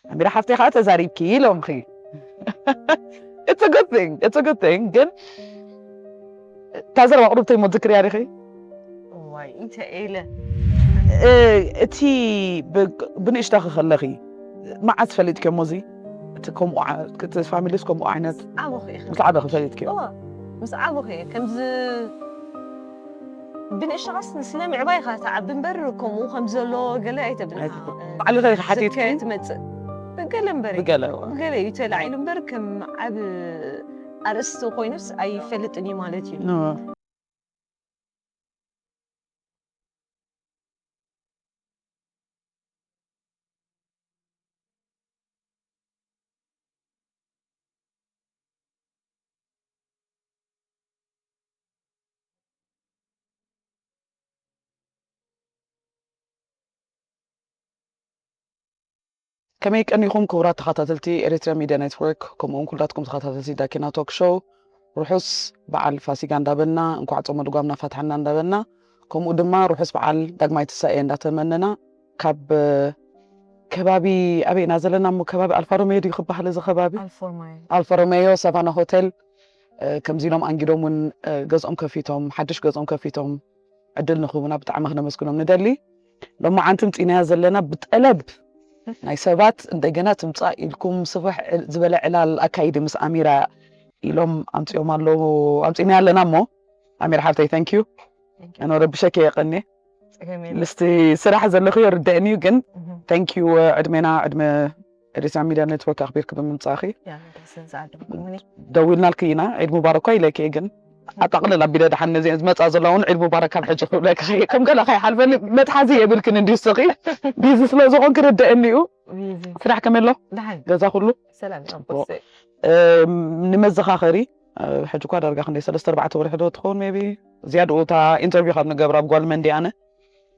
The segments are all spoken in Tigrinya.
ኣሚራ ሓፍተይ ከዓ ተዛሪብኪ ኢሎምኺ። It's a good thing, it's a good thing። ግን እታ ዘረባ ቁሩብ ተይሞ ትዝክርያ ዲኺ? ዋይ እንተ ኢለ እ፣ እቲ ብ- ብንእሽታኺ ከለኺ መዓስ ፈሊጥክሞ እዚ? እቲ ከምኡ ዓ- እቲ ፋሚሊስ ከምኡ ዓይነት ዓበኹ ኢኸ ምስ ዓበኺ ፈሊጥክዮ? እዋ፣ ምስ ዓበኹ እየ ከምዚ ብንእሽቶኻስ ስለ ምዕባይኻ ትዓቢ እምበር ከምኡ ከም ዘሎ ገለ ኣይተብልካ ባዕልኺ ኢኺ ሓቲትኪ? ትመፅእ ብገለ እምበር እዩ። ብገለ እዋ። ብገለ እዩ ተላዒሉ እምበር ከም ዓብ ኣርእስቲ ኮይኑስ ኣይፈልጥን እዩ ማለት እዩ። ኖ። ከመይ ቀኒኹም ክቡራት ተኸታተልቲ ኤሪትሪያ ሚድያ ኔትወርክ፣ ከምኡ እውን ኩላትኩም ተኸታተልቲ ዳኪና ቶክ ሾው፣ ርሑስ በዓል ፋሲጋ እንዳበልና፣ እንኳዕ ጾመ ልጓምና ፈትሐና እንዳበልና፣ ከምኡ ድማ ርሑስ በዓል ዳግማይ ትንሳኤ እንዳተመነና፣ ካብ ከባቢ ኣበይ ኢና ዘለና እሞ፣ ከባቢ ኣልፋ ሮሜዮ ድዩ ክበሃል እዚ ከባቢ? ኣልፋ ሮሜዮ ሳቫና ሆቴል፣ እ፣ ከምዚ ኢሎም ኣንጊዶም እውን፣ እ፣ ገዝኦም ከፊቶም፣ ሓድሽ ገዝኦም ከፊቶም ዕድል ንክህቡና ብጣዕሚ ክነመስግኖም ንደሊ። ሎማዓንቲ ምፂናያ ዘለና ብጠለብ ናይ ሰባት እንደገና ትምፃእ ኢልኩም ስፍሕ ዕል- ዝበለ ዕላል ኣካይዲ ምስ ኣሚራ ኢሎም ኣምፂኦም ኣለዉ፣ ኣምፂና ኣለና እሞ ኣሚራ ሓብተይ፣ thank you። ኣነ ረብሸኪ የቀኒ። ምስቲ ስራሕ ዘለኽዮ ርደእኒ እዩ፣ ግን thank you፣ ዕድሜና ዕድመ ኤሪትሪያ ሚድያ ኔትወርክ ኣኽቢርኪ ብምምፃእኺ። ደዊልናልኪ ኢና። ዒድ ሙባረክ እኳ ኢለኪ እየ፣ ግን ኣጣቕልል ኣቢለ ደሓን ነዚአን ዝመፃ ዘለዋ እውን ዒድ ሙባረክ ካብ ሕጂ ክብለካ እየ። ከም ገለ ከይሓልፈኒ መትሓዚ የብልክን እንድዩ፣ እስኺ ቢዚ ስለ ዝኾንኪ ርደእኒ እዩ። ስራሕ ከመይ ኣሎ? ገዛ ኩሉ? ንመዘኻኸሪ፣ ሕጂ እኳ ዳርጋ ክንደይ ሰለስተ ኣርባዕተ ወርሒ ዶ ትኸውን? ሜቢ ዝያድኡ እታ ኢንተርቪው ካብ ንገብራ ብጓል መንዲ ኣነ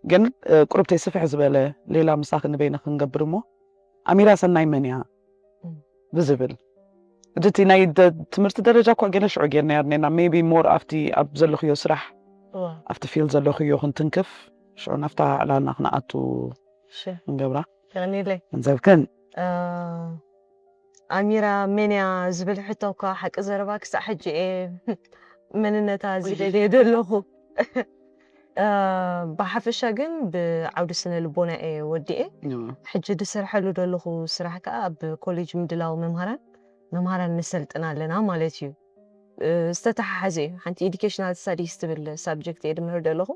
ግን ቁርብተይ ስፍሕ ዝበለ ሌላ ምሳኺ ንበይንኺ ክንገብር እሞ ኣሚራ ሰናይ መን እያ ብዝብል፣ እቲ ናይ ትምህርቲ ደረጃ እኳ ገለ ሽዑ ጌርናዮ ኔርና፣ ሜቢ ሞር ኣብቲ ኣብ ዘለኽዮ ስራሕ ኣብቲ ፊልድ ዘለኽዮ ክንትንክፍ ሽዑ ናብታ ዕላልና ክንኣቱ ክንገብራ። ገንዘብክን ኣሚራ መን እያ ዝብል ሕቶ እኳ ሓቂ ዘረባ ክሳዕ ሕጂ እየ መንነታ ዝደልየ ዘለኹ። ብሓፈሻ ግን ብዓውዲ ስነ ልቦና እየ ወዲኤ። ሕጂ ዝሰርሐሉ ዘለኹ ስራሕ ከዓ ኣብ ኮሌጅ ምድላው መምሃራን መምሃራን ነሰልጥን ኣለና ማለት እዩ። ዝተተሓሓዘ እዩ። ሓንቲ ኤዱኬሽናል ስታዲስ ትብል ሳብጀክት እየ ድምህር ዘለኹ።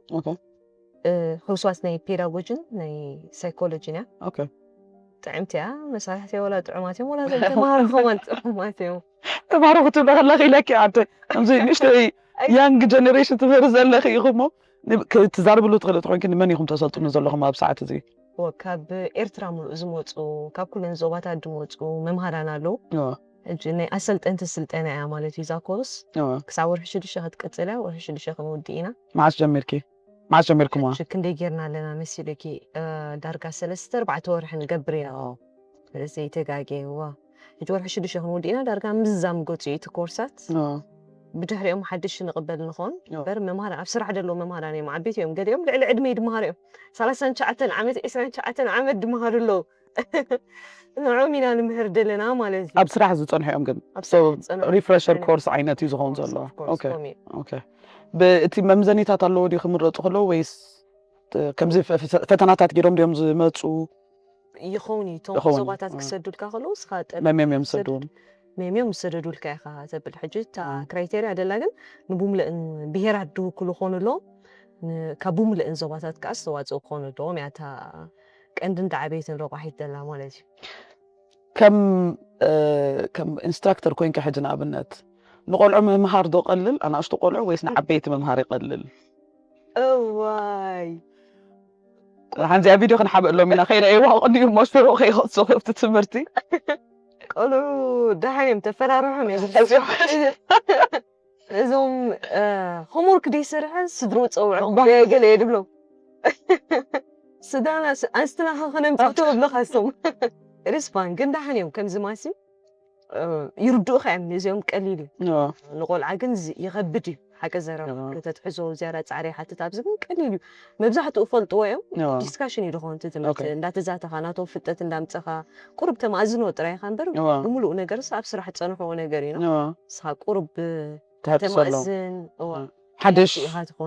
ሕውስዋስ ናይ ፔዳጎጂን ናይ ሳይኮሎጂን እያ። ጥዕምቲ እያ። መሳርሕቲ ወላ ጥዑማት እዮም፣ ወላ እዞም ተምሃሮ ከማን ጥዑማት እዮም። ተምሃሮ ክትብሎ ከለኺ ኢለኪ ኣንተ ከምዚ ንእሽተይ ያንግ ጀነሬሽን ትምህሪ ዘለኺ ኢኹ እሞ ትዛርብሉ ትኽእሊ ትኾንኪ፣ ንመን ኢኹም ተሰልጥኑ ዘለኹም ኣብ ሰዓት እዚ? ካብ ኤርትራ ሙሉእ ዝመፁ ካብ ኩለን ዞባታት ዝመፁ መምሃራን ኣለዉ። ሕጂ ናይ ኣሰልጠንቲ ስልጠና እያ ማለት እዩ እዛ ኮርስ። ክሳብ ወርሒ ሽዱሽተ ክትቅፅል እያ። ወርሒ ሽዱሽተ ክንውድእ ኢና። መዓስ ጀሚርኪ? መዓስ ጀሚርኩምዋ? ሕጂ ክንደይ ጌርና ኣለና መሲሉኪ? ዳርጋ ሰለስተ ኣርባዕተ ወርሒ ንገብር ኢና። ስለዚ ዘይተጋግየ እዋ ሕጂ ወርሒ ሽዱሽተ ክንውድእ ኢና። ዳርጋ ምዛም ገፁ እዩ እቲ ኮርሳት። ብድሕሪኦም ሓድሽ ንቕበል ንኾን እምበር መምሃራን ኣብ ስራሕ ዘለዉ መምሃራን እዮም። ዓበይቲ እዮም። ገሊኦም ልዕሊ ዕድመ ይድምሃሩ እዮም። ሰላሳን ትሽዓተን ዓመት፣ ዒስራን ትሽዓተን ዓመት ድምሃሩ ኣለዉ። ንዕኦም ኢና ንምህር ዘለና ማለት እዩ። ኣብ ስራሕ ዝፀንሑ እዮም ግን ኣብ ስራሕ ዝፀንሑ ሪፍረሸር እዮም። ኮርስ ዓይነት እዩ ዝኸውን ዘሎ። Of course፣ ኦኬ፣ ከምኡ እዩ። ኦኬ። ብ- እቲ መምዘኒታት ኣለዎ ድዩ ክምረፁ ከለዉ ወይስ እ፣ ከምዚ ፈ- ፈ- ፈተናታት ገይሮም ድዮም ዝመፁ? ይኸውን እዩ። እቶም ይኸውን። ዞባታት እ። ክሰዱልካ ከለዉ ንስኻ ጠ- መምዮም እዮም ሰድ- ዝሰድዎም። መምዮም ዝሰደዱልካ ኢኻ ተብል። ሕጂ እታ እ። ክራይቴርያ ደላ ግን ንቡምልእን ብሄራት ድውክሉ ክኾኑ ኣለዎም። ን- ካብ ቡምልእን ዞባታት ከዓ ዝተዋፅኡ ክኾኑ ኣለዎም እያ እታ ቀንድን ዳዕበይትን ረቋሒት ደላ ማለት እዩ። ከም እ፣ ከም ኢንስትራክተር ኮይንካ ሕጂ ንኣብነት ንቆልዑ ምምሃር ዶ ቀልል፣ ኣናእሽቱ ቆልዑ ወይስ ንዓበይቲ ምምሃር ይቀልል? እዋይ ሓንዚኣ ቪድዮ ክንሓበእሎም ኢና። ከይደ የዋቕኒ እሞ ሽሮ ከይኸሱ ኣብቲ ትምህርቲ። ቆልዑ ደሓን እዮም ተፈራርሖም እዮም። እዞም ሆምወርክ ደይሰርሐ ስድርኡ ፀውዖ ገለ እየ ድብሎም። ስድራና ኣንስትና ከነምፅእ ተብለካ እሶም ሪስፓን ግን ደሓን እዮም ከምዚ ማሲ ይርድኡኻ እዮም። ነዚኦም ቀሊል እዩ። ንቆልዓ ግን ይኸብድ እዩ። ሓቂ ዘረባ ተትሕዞ ዝያዳ ፃዕሪ ይሓትት። ኣብዚ ግን ቀሊል እዩ። መብዛሕትኡ ፈልጥዎ እዮም። ዲስካሽን እዩ ዝኾን እቲ ትምህርቲ። እንዳተዛተኻ ናቶም ፍልጠት እንዳምፀኻ ቁሩብ ተማእዝኖ ጥራይ ኢኻ እምበር ብምሉኡ ነገርስ ኣብ ስራሕ ትፀንሕዎ ነገር እዩ። ንስኻ ቁሩብ ተማእዝን ሓድሽ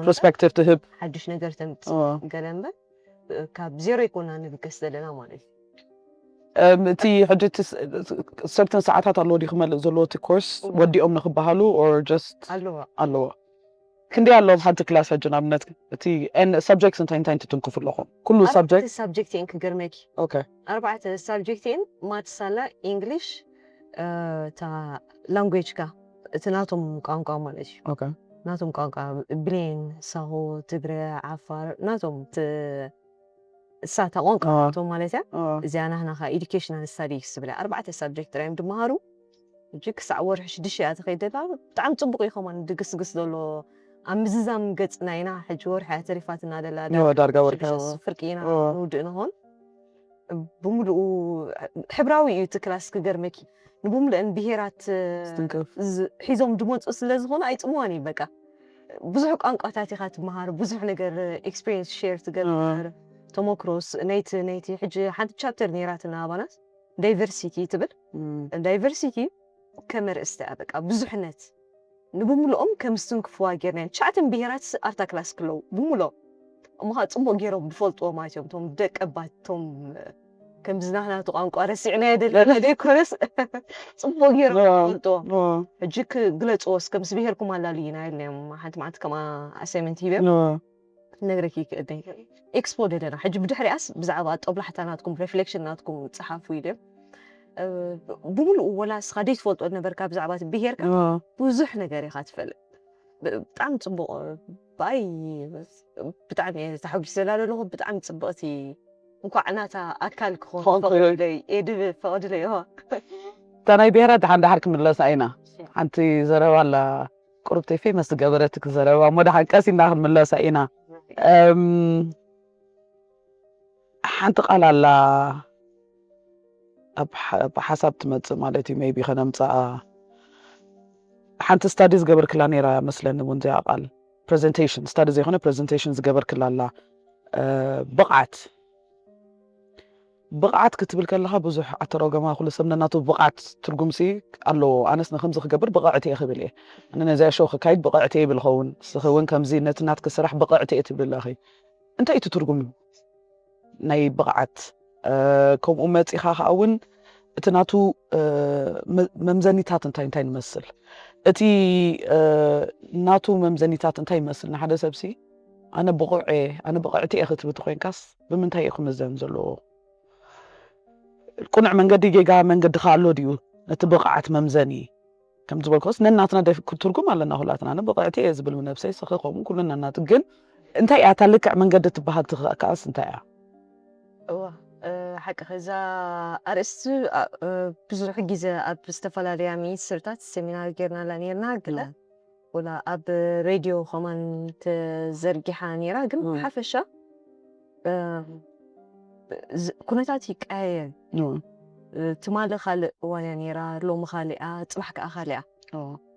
ፐርስፔክቲቭ ትህብ። ሓድሽ ነገር ተምፅእ ገለ እምበር ካብ ዜሮ ኣይኮና ንብገስ ዘለና ማለት እዩ። እቲ ሕጂ ሰርተን ሰዓታት ኣለዎ ዲ ክመልእ ዘለዎ እቲ ኮርስ ወዲኦም ንክበሃሉ? ኣለዎ ኣለዎ። ክንደይ ኣለዎም ሓንቲ ክላስ ሕጂ ንኣብነት እቲ ሳብጀክት እንታይ እንታይ ትትንክፉ ኣለኹም? ኩሉ ሳብጀክት? ሳብጀክት እየን ክገርመኪ። ኣርባዕተ ሳብጀክት እየን፣ ማትስ ኣላ፣ ኢንግሊሽ፣ እታ ላንጉጅካ እቲ ናቶም ቋንቋ ማለት እዩ። ናቶም ቋንቋ ብሌን፣ ሳሆ፣ ትግረ፣ ዓፋር ናቶም እሳታ ቋንቋ ናቶም ማለት እያ። እዚኣ ናህና ከ ኤዱኬሽናል ስታዲስ ትብል ኣርባዕተ ሳብጀክት ጥራይ እዮም ድመሃሩ። ሕጂ ክሳዕ ወርሒ ሽዱሽተ እያ ትኸይድ ዘላ። ብጣዕሚ ፅቡቕ እዩ ከማን ድግስግስ ዘሎ ኣብ ምዝዛም ገፅና ኢና። ሕጂ ወርሒ እያ ተሪፋትና ዘላ። ዳርጋ ወርሒ ፍርቂ ኢና ንውድእ ንኾን። ብምሉኡ ሕብራዊ እዩ እቲ ክላስ ክገርመኪ። ንብምልአን ብሄራት ሒዞም ድመፁ ስለ ዝኾኑ ኣይፅምዋን እዩ በቃ። ብዙሕ ቋንቋታት ኢኻ ትመሃር፣ ብዙሕ ነገር ኤክስፒሪየንስ ሼር ትገብር፣ ተመክሮስ ነይቲ ነይቲ ሕጂ ሓንቲ ቻፕተር ነይራትና ኣባናት ዳይቨርሲቲ ትብል። ዳይቨርሲቲ ከም ኣርእስቲ እያ በቃ ብዙሕነት ንብምልኦም ከም ዝትንክፍዋ ጌርና ኢና። ትሽዓተን ብሄራት ኣብታ ክላስ ክለዉ ብምልኦም እሞ ከዓ ፅቡቅ ገይሮም ዝፈልጥዎ ማለት እዮም። እቶም ደቀባት እቶም ከምዚ ናህና እቲ ቋንቋ ረሲዕናዮ ደለና ዘይኮነስ ፅቡቅ ገይሮም ዝፈልጥዎ ሕጂ ክግለፅዎስ ከምዚ ብሄርኩም ኣላልይና ኢልናዮም። ሓንቲ መዓልቲ ከምኣ ኣሳይመንት ሂበም ነግረኪ ይክእል ዶ? ኤክስፖ ደለና ሕጂ ብድሕሪኣስ ብዛዕባ ጦብላሕታ ናትኩም ሬፍሌክሽን ናትኩም ፀሓፉ ኢልዮም። ብምሉኡ ወላ እስኻ ዘይትፈልጦ ነበርካ ብዛዕባ እቲ ብሄርካ ብዙሕ ነገር ኢኻ ትፈልጥ። ብጣዕሚ ፅቡቕ ባይ ብጣዕሚ እየ ተሓጒሰላ ዘለኹ። ብጣዕሚ ፅብቕቲ እንኳዕ ናታ ኣካል ክኾን ፈቕድለይ ኤድብ ፈቕድለይ ሆ እታ ናይ ብሄራት ደሓን ደሓር ክምለሳ ኢና። ሓንቲ ዘረባ ኣላ ቁሩብተይ ፌመስ ዝገበረትክ ዘረባ እሞ ደሓን ቀስ ኢልና ክንምለሳ ኢና። እም፣ ሓንቲ ቃል ኣላ ኣብ ሓ- ኣብ ሓሳብ ትመፅእ ማለት እዩ ሜቢ ከነምፅኣ ሓንቲ ስታዲ ዝገበርክላ ነይራ መስለኒ እውን እዚኣ ቃል ፕሬዘንቴሽን ስታዲ ዘይኮነ ፕሬዘንቴሽን ዝገበርክላ ኣላ እ፣ ብቕዓት ብቕዓት ክትብል ከለኻ ብዙሕ ኣተረጎማ ኩሉ ሰብ ነናቱ ብቕዓት ትርጉምሲ ኣለዎ ኣነስ ንከምዚ ክገብር ብቕዕቲ እየ ክብል እየ ኣነ ነዚኣ ሾው ክካይድ ብቕዕቲ እየ ይብል ኸውን ስኺ እውን ከምዚ ነቲ ናትኪ ስራሕ ብቕዕቲ እየ ትብል ኣለኺ እንታይ እቲ ትርጉም ናይ ብቕዓት ከምኡ መፂኻ ከዓ እውን እቲ ናቱ መምዘኒታት እንታይ እንታይ ንመስል እቲ ናቱ መምዘኒታት እንታይ ይመስል ንሓደ ሰብሲ ኣነ ብቑዕ እየ ኣነ ብቕዕቲ እየ ክትብል ተኮይንካስ ብምንታይ እዩ ክምዘን ዘለዎ ቁኑዕ መንገዲ ጌጋ መንገዲ ከ ኣሎ ድዩ ነቲ ብቕዓት መምዘኒ ከም ዝበልኩስ ነናትና ትርጉም ኣለና ኩላትና ኣነ ብቕዕቲ እየ ዝብል ነብሰይ ስኺ ከምኡ ኩሉ ነናት ግን እንታይ እያ እታ ልክዕ መንገዲ ትበሃል ትኽእካስ እንታይ እያ እዋ ሓቂ ከዛ ኣርእስቲ ብዙሕ ግዜ ኣብ ዝተፈላለያ ሚኒስትርታት ሰሚናር ጌርናላ ነርና ግለ ወላ ኣብ ሬድዮ ከማን ተዘርጊሓ ነይራ ግን ሓፈሻ ኩነታት ይቀያየር ትማሊ ካልእ እዋን እያ ነይራ ሎሚ ካልእ እያ ፅባሕ ከዓ ካልእ እያ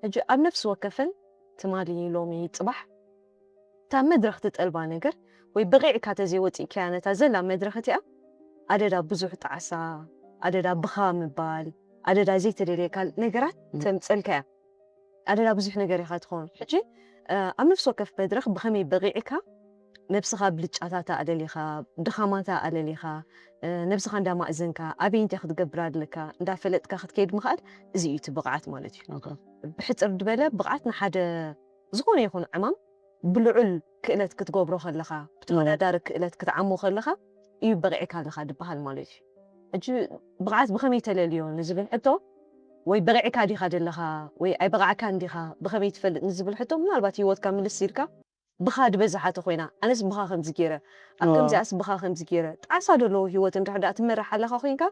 ሕጂ ኣብ ነፍሲ ወከፈን ትማሊ ሎሚ ፅባሕ እታ መድረኽ ትጠልባ ነገር ወይ በቒዕካ ተዘይወፂእካያ ነታ ዘላ መድረኽ እቲኣ ኣደዳ ብዙሕ ጣዕሳ ኣደዳ ብኻ ምባል ኣደዳ ዘይተደልየ ካልእ ነገራት ተምፀልካ እያ ኣደዳ ብዙሕ ነገር ኢኻ ትኸውን ሕጂ ኣብ ነፍሲ ወከፍ መድረኽ ብኸመይ በቒዕካ ነብስኻ ብልጫታታ ኣለሊኻ ድኻማታ ኣለሊኻ ነብስኻ እንዳማእዘንካ ኣበይ እንታይ ክትገብር ኣለካ እንዳፈለጥካ ክትከይድ ምኽኣል እዚ እዩ እቲ ብቕዓት ማለት እዩ ብሕፅር ዝበለ ብቕዓት ንሓደ ዝኾነ ይኹን ዕማም ብልዑል ክእለት ክትገብሮ ከለኻ ብተወዳዳሪ ክእለት ክትዓሞ ከለኻ እዩ በቒዕካ ኣለኻ ዝበሃል ማለት እዩ ሕጂ ብቕዓት ብኸመይ ተለልዮ ንዝብል ሕቶ ወይ በቒዕካ ዲኻ ዘለኻ ወይ ኣይበቓዕካን ዲኻ ብኸመይ ትፈልጥ ንዝብል ሕቶ ምናልባት ህይወትካ ምልስ ኢልካ ብኻ ዝበዝሓ ተኾይና ኣነስ ብኻ ከምዚ ገይረ ኣብ ከምዚኣስ ብኻ ከምዚ ገይረ ጣዕሳ ዘለዎ ህይወት እንድሕር ደኣ ትመርሕ ኣለኻ ኮይንካ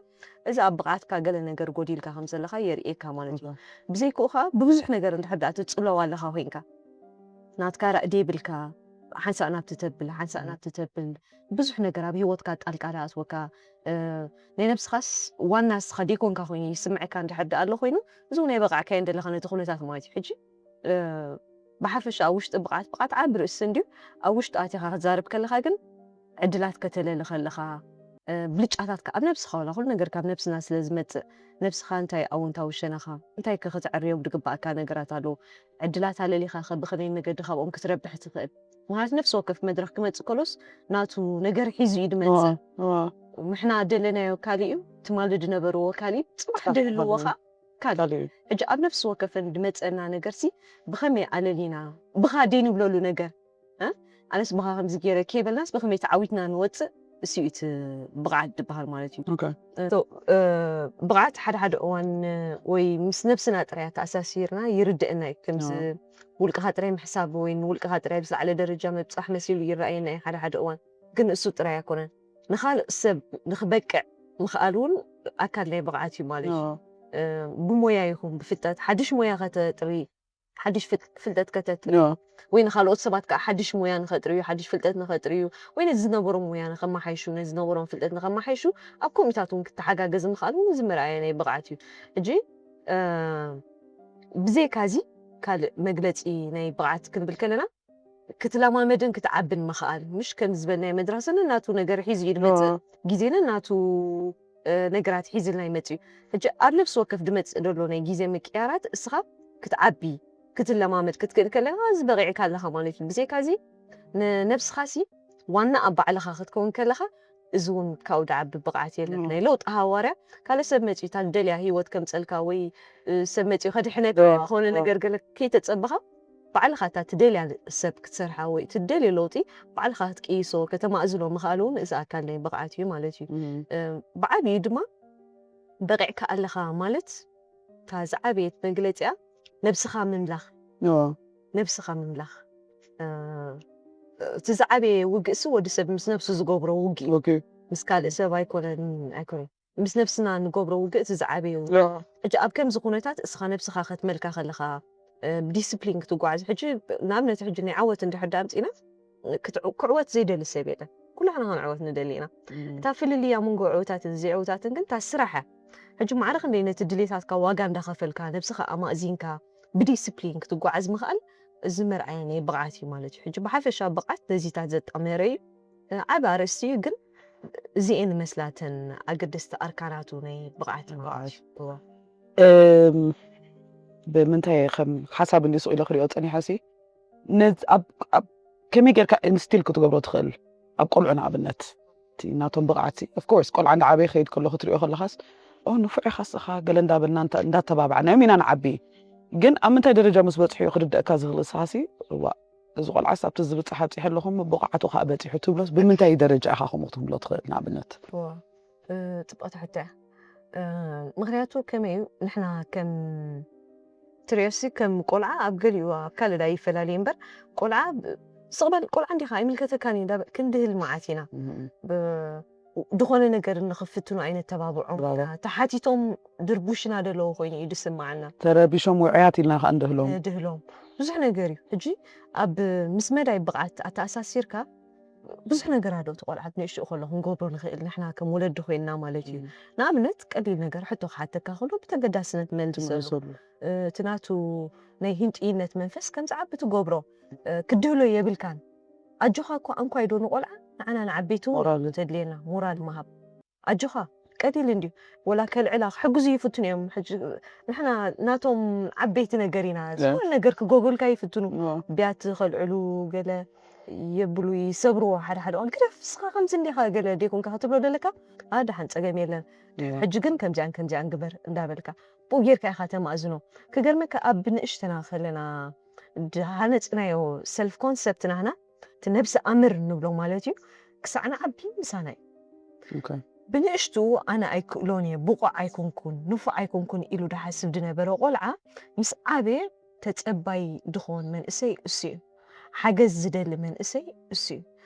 እዚ ኣብ ብቕዓትካ ገለ ነገር ጎዲልካ ከም ዘለኻ የርእየካ ማለት እዩ ብዘይክኡ ከዓ ብብዙሕ ነገር እንድሕር ደኣ ትፅለው ኣለኻ ኮይንካ ናትካ ራእ ደይብልካ ሓንሳእ ናብቲ ተብል ሓንሳእ ናብቲ ተብል ብዙሕ ነገር ኣብ ህይወትካ ጣልቃ ደኣትወካ ናይ ነብስኻስ ዋና ንስኻ ደይኮንካ ኮይኑ ይስምዐካ እንድሕር ደኣ ኣሎ ኮይኑ እዚ እውን ኣይበቃዕካዮ እንደለኻ ነቲ ኩነታት ማለት እዩ ሕጂ ብሓፈሻ ኣብ ውሽጢ ብቕዓት፣ ብቕዓት ዓቢ ርእሲ እንድዩ። ኣብ ውሽጢ ኣቲኻ ክትዛረብ ከለኻ ግን ዕድላት ከተለሊ ከለኻ፣ እ፣ ብልጫታትካ ኣብ ነብስኻ፣ ዋላ ኩሉ ነገር ካብ ነብስና ስለ ዝመጽእ፣ ነብስኻ እንታይ ኣወንታዊ ሸነኻ፣ እንታይ ከ ክትዕርዮም ዝግባኣካ ነገራት ኣለዉ? ዕድላት ኣለሊኻ ከ ብኸመይ መገዲ ካብኦም ክትረብሕ ትኽእል? ምኽንያቱ ነፍሲ ወከፍ መድረኽ ክመጽእ ከሎስ ናቱ ነገር ሒዙ እዩ ዝመጽእ። እዋ፣ እዋ። ንሕና ደለናዮ ካሊእ እዩ፣ ትማሊ ዝነበርዎ ካሊእ፣ ጽባሕ ጽባሕ ድህልዎ ዝነበርዎ ኸኣ ካሊእ። ካሊእ እዩ። ሕጂ ኣብ ነፍሲ ወከፈን ዝመጸና ነገርሲ ብኸመይ ኣለሊና፣ ብኻ ደይ ንብለሉ ነገር፣ እ? ኣነስ ብኻ ከምዚ ገይረ ከይበልናስ ብኸመይ ተዓዊትና ንወጽእ፣ እሱ እዩ እቲ ብቕዓት ዝበሃል ማለት እዩ። ኦኬ። እ፣ ሶ፣ እ፣ ብቕዓት ሓደ ሓደ እዋን፣ እ፣ ወይ ምስ ነብስና ጥራይ ተኣሳሲርና ይርድእና እዩ። ከምዚ ኣዎ። ውልቅኻ ጥራይ ምሕሳብ ወይ ንውልቅኻ ጥራይ ብዝለዓለ ደረጃ ምብጻሕ መሲሉ ይረኣየና እዩ ሓደ ሓደ እዋን። ግን እሱ ጥራይ ኣይኮነን። ንኻልእ ሰብ ንኽበቅዕ ምኽኣል እውን ኣካል ናይ ብቕዓት እዩ ማለት እዩ። ኣዎ። እ፣ ብሞያ ይኹን ብፍልጠት፣ ሓድሽ ሞያ ከተጥሪ፣ ሓድሽ ፍል-፣ ፍልጠት ከተጥሪ፣ ኣዎ። ወይ ንኻልኦት ሰባት ከዓ ሓድሽ ሞያ ንኸጥርዩ፣ ሓድሽ ፍልጠት ንኸጥርዩ፣ ወይ ነዚ ዝነበሮም ሞያ ንኸመሓይሹ፣ ነዚ ዝነበሮም ፍልጠት ንኸመሓይሹ፣ ኣብ ከምኡታት እውን ክተሓጋገዝ ምኽኣል እውን እዚ መርኣያ ናይ ብቕዓት እዩ። ሕጂ፣ እ፣ ብዘይካዚ ካልእ መግለጺ ናይ ብቕዓት ክንብል ከለና፣ ክትለማመድን ክትዓብን ምኽኣል፣ ምሽ ከም ዝበልናዮ መድረኽ ሰነ ናቱ ነገር ሒዙ እዩ ዝመጽእ። ኣዎ። ግዜ ነናቱ፣ እ፣ ነገራት ሒዝልና ይመጽእ እዩ። ሕጂ ኣብ ነፍሲ ወከፍ ዝመጽእ ዘሎ ናይ ግዜ ምቅያራት እስኻ ክትዓቢ፣ ክትለማመድ ክትክእል ከለኻ እዚ በቒዕካ ኣለኻ ማለት እዩ። ብዘይካዚ ንነብስኻሲ ዋና ኣብ ባዕልኻ ክትከውን ከለኻ እዚ እውን ካብኡ ዝዓቢ ብቕዓት የለን። እም። ናይ ለውጢ ሃዋርያ ካልእ ሰብ መጺኡ እታ ዝደልያ ህይወት ከምጸልካ ወይ፣ እ፣ ሰብ መጺኡ ከድሕነካ እዋ፣ ዝኾነ እዋ። ነገር ገለ ከይተጸበኻ ባዕልኻ እታ ትደልያ ሰብ ክትሰርሓ ወይ ትደልዮ ለውጢ ባዕልኻ ክትቅይሶ፣ ከተማእዝኖ ምኽኣል እውን እዚ ኣካል ናይ ብቕዓት እዩ ማለት እዩ። እም። እ፣ ብዓቢኡ ድማ በቒዕካ ኣለኻ ማለት እታ ዝዓበየት መግለጺኣ ነብስኻ ምምላኽ። እዋ። ነብስኻ ምምላኽ። እ፣ እቲ ዝዓበየ ውግእሲ ወዲ ሰብ ምስ ነብሱ ዝገብሮ ውግእ እዩ። ኦኬ። ምስ ካልእ ሰብ ኣይኮነን፣ ኣይኮነን። ምስ ነብስና ንገብሮ ውግእ እቲ ዝዓበየ ውግእ። ያ። ሕጂ ኣብ ከምዚ ኩነታት እስኻ ነብስኻ ከትመልካ ከለኻ፣ እ፣ ብዲስፕሊን ክትጓዓዝ። ሕጂ ንኣብነት ሕጂ ናይ ዓወት እንድሕር ዳ ኣምጺና፣ ክትዕ-፣ ክዕወት ዘይደሊ ሰብ የለን። ኩላህና ክንዕወት ንደሊ ኢና። እም። እታ ፍልልይ ኣብ መንጎ ዕውታትን ዘይዕውታትን ግን እታ ስራሕ እያ። ሕጂ ማዕረ ክንደይ ነቲ ድሌታትካ ዋጋ እንዳኸፈልካ፣ ነብስኻ ኣማእዚንካ፣ ብዲስፕሊን ክትጓዓዝ ምኽኣል፣ እዚ መርኣያ ናይ ብቕዓት እዩ ማለት እዩ። ሕጂ ብሓፈሻ ብቕዓት ነዚታት ዘጣመረ እዩ። እ፣ ዓቢ ኣርእስቲ እዩ፣ ግን እዚኤን መስላተን ኣገደስቲ ኣርካናቱ ናይ ብቕዓት ማለት ብቕዓት። እዩ። እዋ። እም፣ ብምንታይ ከም ሓሳብ እንዲ ሱቕ ኢለ ክሪኦ ጸኒሐ ሲ፣ ነዝ-፣ ኣብ፣ ኣብ ከመይ ጌርካ ኢንስቲል ክትገብሮ ትኽእል? ኣብ ቆልዑ ንኣብነት፣ እቲ ናቶም ብቕዓት ሲ፣ ኦፍ ኮርስ፣ ቆልዓ እንዳዓበየ ክኸይድ ከሎ ክትሪኦ ከለኻስ፣ "ኦ፣ ንፉዕ ኢኻ እስኻ" ገለ እንዳበልና እንተ-፣ እንዳተባባዕናዮም ኢና ንዓቢ። ግን ኣብ ምንታይ ደረጃ ምስ በጽሑ እዩ ክርደእካ ዝኽእል? እስኻ ሲ፣ "እዋእ፣ እዚ ቆልዓስ ኣብቲ ዝብጻሕ ኣብጺሐ ኣለኹ እሞ ብቕዓቱ ከኣ በጺሑ" ትብሎስ ብምንታይ ደረጃ ኢኻ ከምኡ ክትብሎ ትኽእል ንኣብነት? እዋ፣ እ፣ ጽብቕቲ ሕቶ እያ። እ፣ ምኽንያቱ ከመይ እዩ ንሕና ከም ትርእዮሲ ከም ቆልዓ ኣብ ገሊኡ ኣብ ካልእ ዳ ይፈላለየ እምበር፣ ቆልዓ ብ-፣ ስቕ በል ቆልዓ እንዲኻ ኣይምልከተካን እዩ እንዳበል ክንድህል መዓት ኢና። እም። ብ-፣ ዝኾነ ነገር ንኽፍትኑ ኣይነተባብዖም። ብራቮ። ተሓቲቶም ድርቡሽ እናደለዉ ኮይኑ እዩ ዝስምዓና። ተረቢሾም ውዑያት ኢልና ከኣ ንድህሎም። ንድህሎም። ብዙሕ ነገር እዩ። ሕጂ ኣብ ምስ መዳይ ብቕዓት ኣተኣሳሲርካ ብዙሕ ነገር ኣሎ እቲ ቆልዓ ንእሽትኡ ከሎ ክንገብሮ ንኽእል ንሕና ከም ወለዲ ኮይንና ማለት እዩ። እም። ንኣብነት ቀሊል ነገር ሕቶ ክሓተካ ከሎ ብተገዳስነት መልሰሉ። ትመልሰሉ። እ፣ እቲ ናቱ ናይ ህንጥይነት መንፈስ ከም ዝዓቢ ትገብሮ። እ፣ ክድህሎ የብልካን። ኣጆኻ እኮ ኣንኳይ ዶ ንቆልዓ ንዓና ንዓበይቲ እውን ሞራል። ተድልየና ሞራል ምሃብ። ኣጆኻ ቀሊል እንድዩ። ወላ ከልዕላ ክሕግዙ ይፍትኑ እዮም። ሕጂ ንሕና ናቶም ዓበይቲ ነገር ኢና። ያ። ዝኾነ ነገር ክገብሩልካ ይፍትኑ። ዋ። ብያቲ ከልዕሉ ገለ የብሉ ይሰብርዎ ሓደ ሓደ እዋን። ግደፍ እስኻ ከምዚ እንዲኻ ገለ ደይኮንካ ክትብሎ ደለካ፣ "ኣ፣ ደሓን ጸገም የለን። ያ። ሕጂ ግን ከምዚኣን ከምዚኣን ግበር" እንዳበልካ ብኡ ጌርካ ኢኻ ተማእዝኖ። ክገርመካ ኣብ ንእሽተና ከለና ዝሃነጽናዮ ሰልፍ ኮንሰፕት ናህና እቲ ነብሲ ኣምር እንብሎ ማለት እዩ። ክሳዕ ንዓቢ ምሳና እዩ። ኦኬ። ብንእሽቱ ኣነ ኣይክእሎን እየ፣ ብቑዕ ኣይኮንኩን፣ ንፉዕ ኣይኮንኩን ኢሉ ድሓስብ ዝነበረ ቆልዓ ምስ ዓበየ ተጸባይ ድኾን መንእሰይ እሱ እዩ። ሓገዝ ዝደሊ መንእሰይ እሱ እዩ።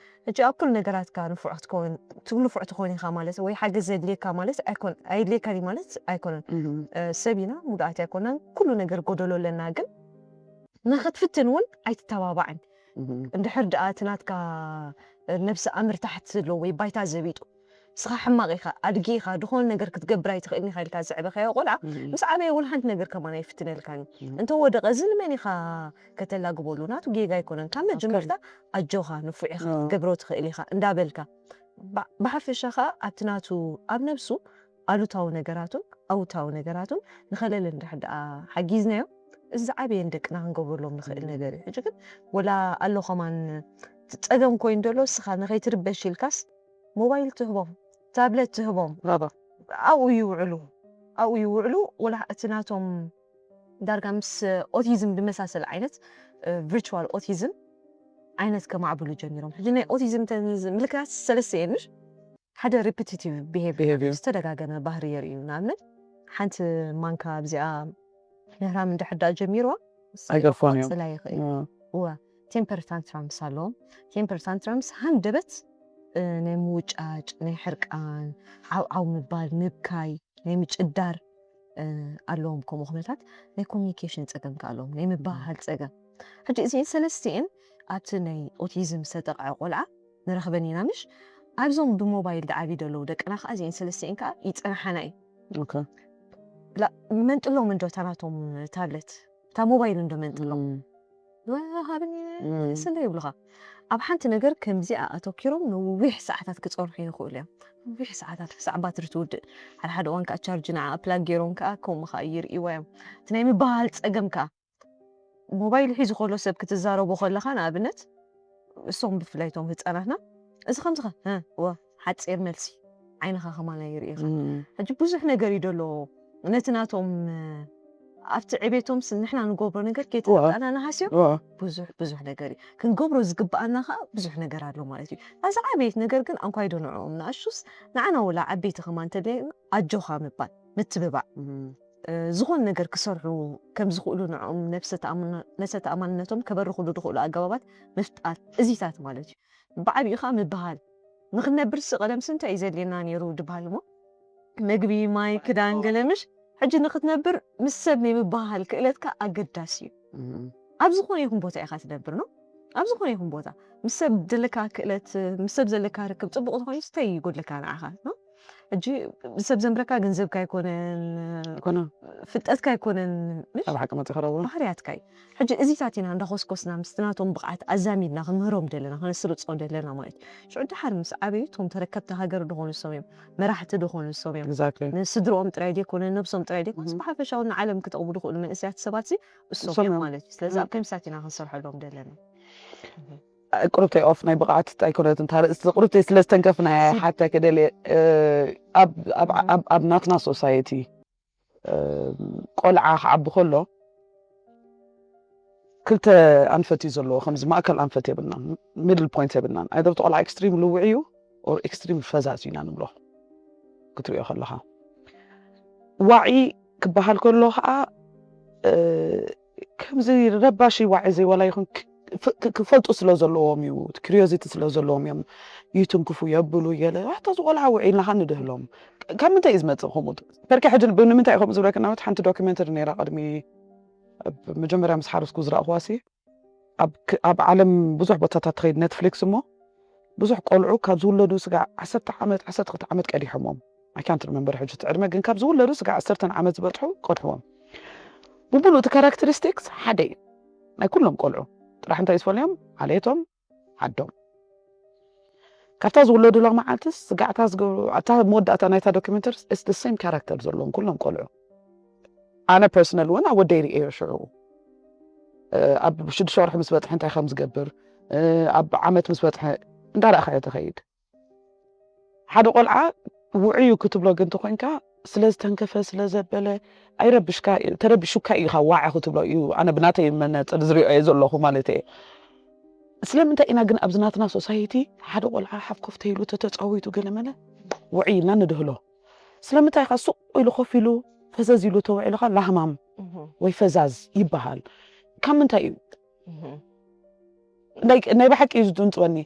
ሕጂ ኣብ ኩሉ ነገራትካ ንፉዕ ክትከውን፣ ት-፣ ንፉዕ ትኾን ኢኻ ማለት ወይ ሓገዝ ዘድልየካ ማለት ኣይኮን-፣ ኣየድልየካን እዩ ማለት ኣይኮነን። እም። እ፣ ሰብ ኢና፣ ሙሉኣት ኣይኮናን። ኩሉ ነገር ጎደሎ ኣለና፣ ግን ንኽትፍትን እውን ኣይትተባባዕን። እም። እንድሕር ደኣ እቲ ናትካ ነብሲ ኣምር ታሕቲ ዘሎ ወይ ባይታ ዘቢጡ፣ ንስኻ ሕማቕ ኢኻ፣ ኣድጊ ኢኻ፣ ዝኾነ ነገር ክትገብር ኣይትኽእልን ኢኻ ኢልካ ዘዕበኻዮ ቆልዓ፣ ምስ ዓበየ እውን ሓንቲ ነገር ከማን ኣይፍትነልካን እዩ። እንተ ወደቐ፣ እዚ ንመን ኢኻ ከተላግበሉ? ናቱ ጌጋ ኣይኮነን። ካብ መጀመርታ ኣጆኻ፣ ንፉዕ ኢኻ፣ ክትገብሮ ትኽእል ኢኻ እንዳበልካ፣ ባ-፣ ብሓፈሻ ኸኣ ኣብቲ ናቱ፣ ኣብ ነብሱ ኣሉታዊ ነገራቱን ኣውታዊ ነገራቱን ንኸለለ እንድሕር ደኣ ሓጊዝናዮ፣ እዚ ዝዓበየ ንደቅና ክንገብረሎም ንኽእል ነገር እዩ። ሕጂ ግን ወላ ኣሎ ከማን እቲ ጸገም ኮይኑ ዘሎ፣ ንስኻ ንኸይትርበሽ ኢልካስ ሞባይል ትህቦም፣ ታብለት ትህቦም፣ ባባ ኣብኡ ይውዕሉ፣ ኣብኡ ይውዕሉ። ወላ እቲ ናቶም ዳርጋ ምስ ኦቲዝም ዝመሳሰል ዓይነት እ፣ ቪርቹዋል ኦቲዝም ዓይነት ከማዕብሉ ጀሚሮም። ሕጂ ናይ ኦቲዝም ተን ምልክታት ሰለስተ እየን፣ ምሽ? ሓደ ሪፒቲቲቭ ቢሄቪየር፣ ቢሄቪየር ዝተደጋገመ ባህሪ የርእዩ። ንኣብነት ሓንቲ ማንካ ኣብዚኣ ምህራም እንድሕር ደኣ ጀሚርዋ፣ ኣይገርፎን እዮም። ክቕጽላ ይኽእል። እ፣ እወ፣ ቴምፐር ታንትራምስ ኣለዎም። ቴምፐር ታንትራምስ ሃንደበት እ፣ ናይ ምውጫጭ፣ ናይ ሕርቃን፣ ዓው ዓው ምባል፣ ምብካይ፣ ናይ ምጭዳር እ፣ ኣለዎም። ከምኡ ኩነታት ናይ ኮሚኒኬሽን ጸገም ከኣ ኣለዎም፣ ናይ ምብህሃል ጸገም። ሕጂ እዚአን ሰለስቲኤን ኣብቲ ናይ ኦቲዝም ዝተጠቕዐ ቆልዓ ንረኽበን ኢና፣ ምሽ? ኣብዞም ብሞባይል ዝዓብዩ ዘለዉ ደቅና ከኣ እዚአን ሰለስቲኤን ከኣ ይጸንሓና እዩ። ኦኬ። ላ-፣ መንጥሎም እንዶ እታ ናቶም ታብለት፣ እታ ሞባይል እንዶ መንጥሎም። እም፣ ወሃብኒ እም፣ ስለ ይብሉኻ። ኣብ ሓንቲ ነገር ከምዚኣ ኣተኪሮም ነዊሕ ሰዓታት ክጸንሑ ይኽእሉ እዮም። ነዊሕ ሰዓታት ክሳዕ ባትሪ ትውድእ። ሓደ ሓደ እዋን ከኣ ቻርጅ ንዓ ፕላግ ገይሮም ከኣ ከምኡ ከኣ ይርእይዋ እዮም። እቲ ናይ ምብህሃል ጸገም ከኣ ሞባይል ሒዙ ከሎ ሰብ ክትዛረቦ ከለኻ ንኣብነት እሶም ብፍላይ እቶም ህጻናትና እዚ ከምዚ ኸ፣ እ፣ ወ፣ ሓጺር መልሲ ዓይንኻ ከማና ይርእኻ። እም፣ ሕጂ ብዙሕ ነገር እዩ ደሎ ነቲ ናቶም ኣብቲ ዕቤቶም ስ-፣ ንሕና ንገብሮ ነገር እዋ ከይተረዳእና ንሃስዮ እዋ ብዙሕ ብዙሕ ነገር እዩ ክንገብሮ ዝግብኣና። ከዓ ብዙሕ ነገር ኣሎ ማለት እዩ። እዛ ዓበየት ነገር ግን ኣንኳይዶ ንዕኦም ንኣሹስ ንዓና ወላ ዓበይቲ ከማ እንተለየና ኣጆኻ ምባል ምትብባዕ እም፣ እ፣ ዝኾነ ነገር ክሰርሑ ከም ዝኽእሉ ንዕኦም ነብሰ ተኣማና-፣ ነብሰ ተኣማንነቶም ከበርኽሉ ዝኽእሉ ኣገባባት ምፍጣር እዚታት ማለት እዩ። ብዓብዩ ከዓ ምብሃል ንክንነብር ሲ ቀደም ሲ እንታይ እዩ ዘድልየና ነይሩ ድበሃል እሞ መግቢ ማይ ክዳን ገለምሽ ሕጂ ንክትነብር ምስ ሰብ ናይ ምበሃል ክእለትካ ኣገዳሲ እዩ። እም፣ ኣብ ዝኾነ ይኹን ቦታ ኢኻ ትነብር ነው ኣብ ዝኾነ ይኹን ቦታ ምስ ሰብ ዘለካ ክእለት ምስ ሰብ ዘለካ ርክብ ፅቡቅ ዝኾነ እንታይ ይጎድለካ ንዓኻ ነው ሕጂ ሰብ ዘንብረካ ገንዘብካ ኣይኮነን ኮነ ፍልጠትካ ኣይኮነን ምሽ ኣብ ሓቂ መፂ ከረቡ ባህርያትካ እዩ። ሕጂ እዚታት ኢና እንዳኾስኮስና ምስቲ ናቶም ብቕዓት ኣዛሚድና ክንምህሮም ደለና ከነስርጾ ደለና ማለት እዩ። ሽዑ ድሓር ምስ ዓበዩ እቶም ተረከብቲ ሃገር ዝኾኑ ሰም እዮም መራሕቲ ዝኾኑ ሰም እዮም exactly ንስድሮኦም ጥራይ ዘይኮነ ነብሶም ጥራይ ዘይኮነስ Mhm. ብሓፈሻዊ ንዓለም ክጠቕሙ ዝኽእሉ መንእሰያት ሰባት ሲ እሶም እሶም እዮም እዮም። ማለት እዩ። ስለዚ Mhm. ኣብ ከምሳት ኢና ክንሰርሐሎም ደለና። ቁርብተይ ኦፍ ናይ ብቕዓት እንታይ ኮነት እንታ ርእስቲ ቁርብተይ ስለ ዝተንከፍናያ ሓታ ክደልየ እ፣ ኣብ ኣብ Mhm. ኣብ ኣብ ናትና ሶሳይቲ ቆልዓ ክዓቢ ከሎ ክልተ ኣንፈት እዩ ዘለዎ። ከምዚ ማእከል ኣንፈት የብልናን፣ ሚድል ፖይንት የብልናን። ኣይደር እቲ ቆልዓ ኤክስትሪም ልውዕ እዩ ኦር ኤክስትሪም ፈዛዝ ኢና ንብሎ ክትሪኦ ከለኻ። ዋዒ ክበሃል ከሎ ከዓ እ፣ ከምዚ ረባሺ ዋዒ ዘይዋላ ይኹን ክ- ፍ- ክ- ክፈልጡ ስለ ዘለዎም እዩ፣ ክሪዮዚቲ ስለ ዘለዎም እዮም። ይትንክፉ የብሉ ገለ ኣታ ዝቆልዓ ውዒ ኢልና ካ ንድህሎም። ካብ ምንታይ እዩ ዝመፅእ ከምኡ? ተርኪ ሕጂ ብ- ንምንታይ እዩ ከምኡ ዝብለካ ናት ሓንቲ ዶኪመንተሪ ነይራ ቅድሚ ኣብ መጀመርያ ምስ ሓረስኩ ዝረእኹዋ ሲ ኣብ ክ- ኣብ ዓለም ብዙሕ ቦታታት ትኸይድ ኔትፍሊክስ እሞ ብዙሕ ቆልዑ ካብ ዝውለዱ ስጋዕ ዓሰርተ ዓመት ዓሰርተ ክልተ ዓመት ቀዲሖሞም። I can't remember ሕጂ እቲ ዕድመ ግን ካብ ዝውለዱ ስጋዕ ዓሰርተ ዓመት ዝበፅሑ ቀድሕዎም። ብምሉእ እቲ ካራክተሪስቲክስ ሓደ እዩ ናይ ኩሎም ቆልዑ። ጥራሕ እንታይ ዝፈልዮም ዓሌቶም ዓዶም ካብታ ዝውለዱላ መዓልትስ ስጋዕታ ዝገብሩ ኣታ መወዳእታ ናይታ ዶኪመንተሪ it's the same character ዘለዎም ኩሎም ቆልዑ። ኣነ ፐርሰናል እውን ኣብ ወደይ ርእዮ ሽዑ እ፣ ኣብ ሽዱሽተ ወርሒ ምስ በፅሐ እንታይ ከም ዝገብር እ፣ ኣብ ዓመት ምስ በፅሐ እንዳረእኻዮ ተኸይድ። ሓደ ቆልዓ ውዕዩ ክትብሎ ግን ተኮይንካ ስለ ዝተንከፈ ስለ ዘበለ ኣይረብሽካ ተረቢሹካ ኢኻ ዋዕ ክትብሎ እዩ። ኣነ ብናተይ መነፅር ዝሪኦ እየ ዘለኹ ማለት እየ። ስለምንታይ ኢና ግን ኣብዚ ናትና ሶሳይቲ ሓደ ቆልዓ ሓፍኮፍ ተይሉ ተተፃዊቱ ገለመለ ውዒ ኢልና ንድህሎ? ስለምንታይ ኢኻ ሱቕ ኢሉ ኮፍ ኢሉ ፈዘዝ ኢሉ ተውዒሉኻ ላህማም ወይ ፈዛዝ ይበሃል? ካብ ምንታይ እዩ? ናይ ናይ ብሓቂ እዩ ዝድንፅወኒ።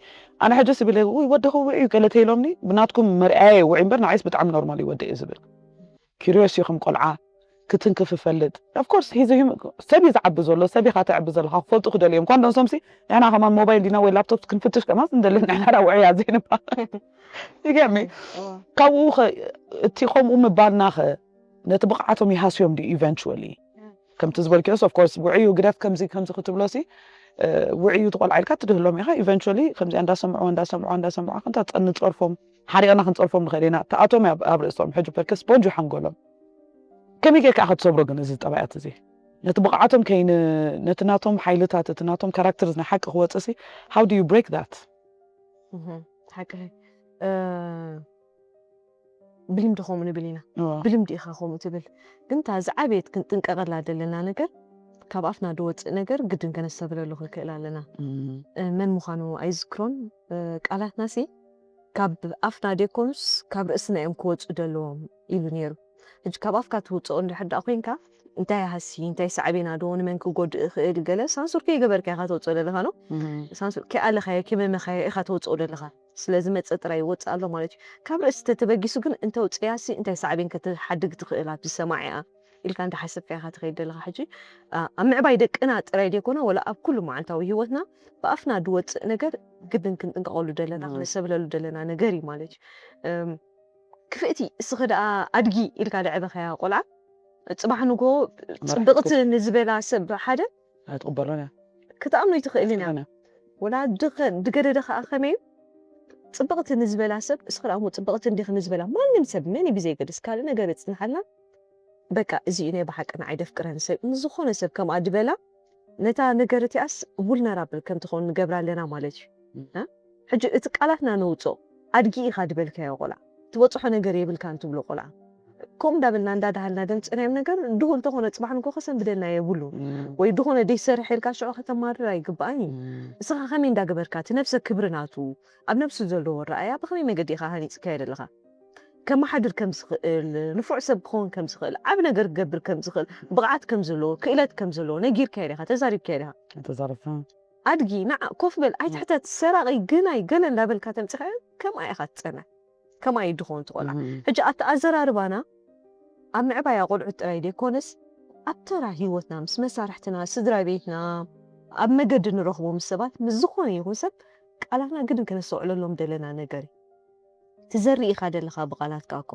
ኣነ ሕጂ ስቢለ ውይ ወዲ ክውዕ እዩ ገለ ተይሎምኒ ብናትኩም መርኣየ ውዒ እምበር ንዓይስ ብጣዕሚ ኖርማል እዩ ወዲ እየ ዝብል። ኪሪዮስ እዩ ከም ቆልዓ ክትንክፍ እፈልጥ። Of course ሰብ እዩ ዝዓቢ ዘሎ፣ ሰብ ኢኻ ተዕቢ ዘለኻ፣ ክፈልጡ ክደልዮም። እኳ እንደንሶምሲ ንሕና ከማን ሞባይል ዲና ወይ ላፕቶፕ ክንፍትሽ ከማን እንደልን ንሕና ዳ ውዕያ ዘይንባ ይገርሚ። ካብኡ እቲ ከምኡ ምባልናኸ ነቲ ብቕዓቶም ይሃስዮም ድዩ? Eventually ከምቲ ዝበልክዮስ of course ውዕዩ ግደፍ ከምዚ ከምዚ ክትብሎሲ ውዕዩ ትቆልዓ ኢልካ ትድህሎም ኢኻ። Eventually ከምዚኣ እንዳሰምዑ እንዳሰምዑ እንዳሰምዑ ክንታ ንጸርፎም ሓሪቕና ክንጸርፎም ንኽእል ኢና። ተኣቶም ኣብ ርእሶም ሕጂ ፐርከስ ስፖንጅ ሓንጎሎም ከመይ ጌርካ ኢኻ ትሰብሮ ግን እዚ ጠባያት እዚ ነቲ ብቕዓቶም ከይን ነቲ ናቶም ሓይልታት እቲ ናቶም ካራክተርስ ናይ ሓቂ ክወፅእሲ? How do you break that? ሓቂ ብልምዲ ከምኡ ንብል ኢና። ብልምዲ ኢኻ ከምኡ ትብል፣ ግን እታ ዝዓበየት ክንጥንቀቐላ ዘለና ነገር ካብ ኣፍና ዝወፅእ ነገር ግድን ከነስተብለሉ ክንክእል ኣለና። መን ምዃኑ ኣይዝክሮን፣ ቃላትናሲ ካብ ኣፍና ደይኮኑስ ካብ ርእስና እዮም ክወፁ ዘለዎም ኢሉ ነይሩ። ሕጂ ካብ ኣፍካ ትውፅኦ እንድሕር ደኣ ኮይንካ እንታይ ሃሲ እንታይ ሳዕቤና ዶ ንመን ክጎድእ ይኽእል ገለ ሳንሱር ከይገበርካ ኢኻ ተውፅኦ ዘለኻ ነው። ሳንሱር ከይኣለኻዮ ከይመመኻዮ ኢኻ ተውፅኦ ዘለኻ። ስለዚ መፀ ጥራይ ይወፅእ ኣሎ ማለት እዩ። ካብ ርእሲ ተተበጊሱ ግን እንተውፅያሲ እንታይ ሳዕቤን ከተሓድግ ትኽእል ኣብዚ ሰማዒኣ ኢልካ እንዳሓሰብካ ኢኻ ትኸይድ ዘለኻ። ሕጂ ኣብ ምዕባይ ደቅና ጥራይ ዘይኮነ ወላ ኣብ ኩሉ መዓልታዊ ህይወትና ብኣፍና ዝወፅእ ነገር ግድን ክንጥንቀቐሉ ዘለና ክነሰብለሉ ዘለና ነገር እዩ ማለት እዩ። ክፍእቲ እስኺ ደኣ ኣድጊ ኢልካ ደዕበኸያ ቆልዓ ፅባሕ ንጎ ፅብቕቲ ንዝበላ ሰብ ሓደ ኣይትቕበሎን እያ ክትኣምኖ ይትኽእልን እያ። ትኽእልን እያ። ወላ ድኸ- ድገደደ ከዓ ከመይ እዩ? ፅብቕቲ ንዝበላ ሰብ እስኺ ደኣ እሞ ፅብቕቲ እንዲኺ ንዝበላ ማንም ሰብ መን እዩ ብዘይገድስ ካልእ ነገር ይፅንሓልና። በቃ እዚ እዩ ናይ ብሓቂ ንዓይ ደፍቅረኒ ሰብ ንዝኾነ ሰብ ከምኣ ድበላ ነታ ነገር እቲኣስ vulnerable ከም ትኸውን ንገብራ ኣለና ማለት እዩ። እ? ሕጂ እቲ ቃላትና ነውፅኦ ኣድጊ ኢኻ ድበልካዮ ቆልዓ ትበፅሖ ነገር የብልካን ትብሎ ቆልዓ ከምኡ እንዳበልና እንዳዳሃልና ደምፅናዮም ነገር ድሁል ተኾነ ፅባሕ ንጎ ከሰንብደልና የብሉን። ወይ ዝኾነ ደይሰርሕ ኢልካ ሽዑ ከተማርር ኣይግባእን እዩ። ንስኻ ከመይ እንዳገበርካ እቲ ነብሰ ክብሪ ናቱ ኣብ ነብሱ ዘለዎ ረኣያ ብኸመይ መገዲ ኢኻ ሃኒፅካዮ ዘለኻ? ከመሓድር ከም ዝኽእል ንፉዕ ሰብ ክኸውን ከም ዝኽእል ዓብ ነገር ክገብር ከም ዝኽእል ብቕዓት ከም ዘለዎ ክእለት ከም ዘለዎ ነጊርካዮ ዲኻ ተዛሪብካዮ ዲኻ? ተዛረብካ ኣድጊ ንዓ ኮፍ በል ኣይትሕተት ሰራቒ ግናይ ገለ እንዳበልካ ተምፅኻዮ ከምኣ ኢኻ ትፀንሕ። ከምኣ እዩ ድኾን ትቆልዓ። ሕጂ ኣቲ ኣዘራርባና ኣብ ምዕባያ ቆልዑት ጥራይ ዘይኮነስ ኣብ ተራ ህይወትና ምስ መሳርሕትና ስድራ ቤትና ኣብ መገዲ ንረኽቦ ምስ ሰባት ምስ ዝኾነ ይኹን ሰብ ቃላትና ግድን ከነስተውዕለሎም ደለና ነገር እዩ። ትዘርኢ ኢኻ ደለኻ ብቓላትካ እኮ።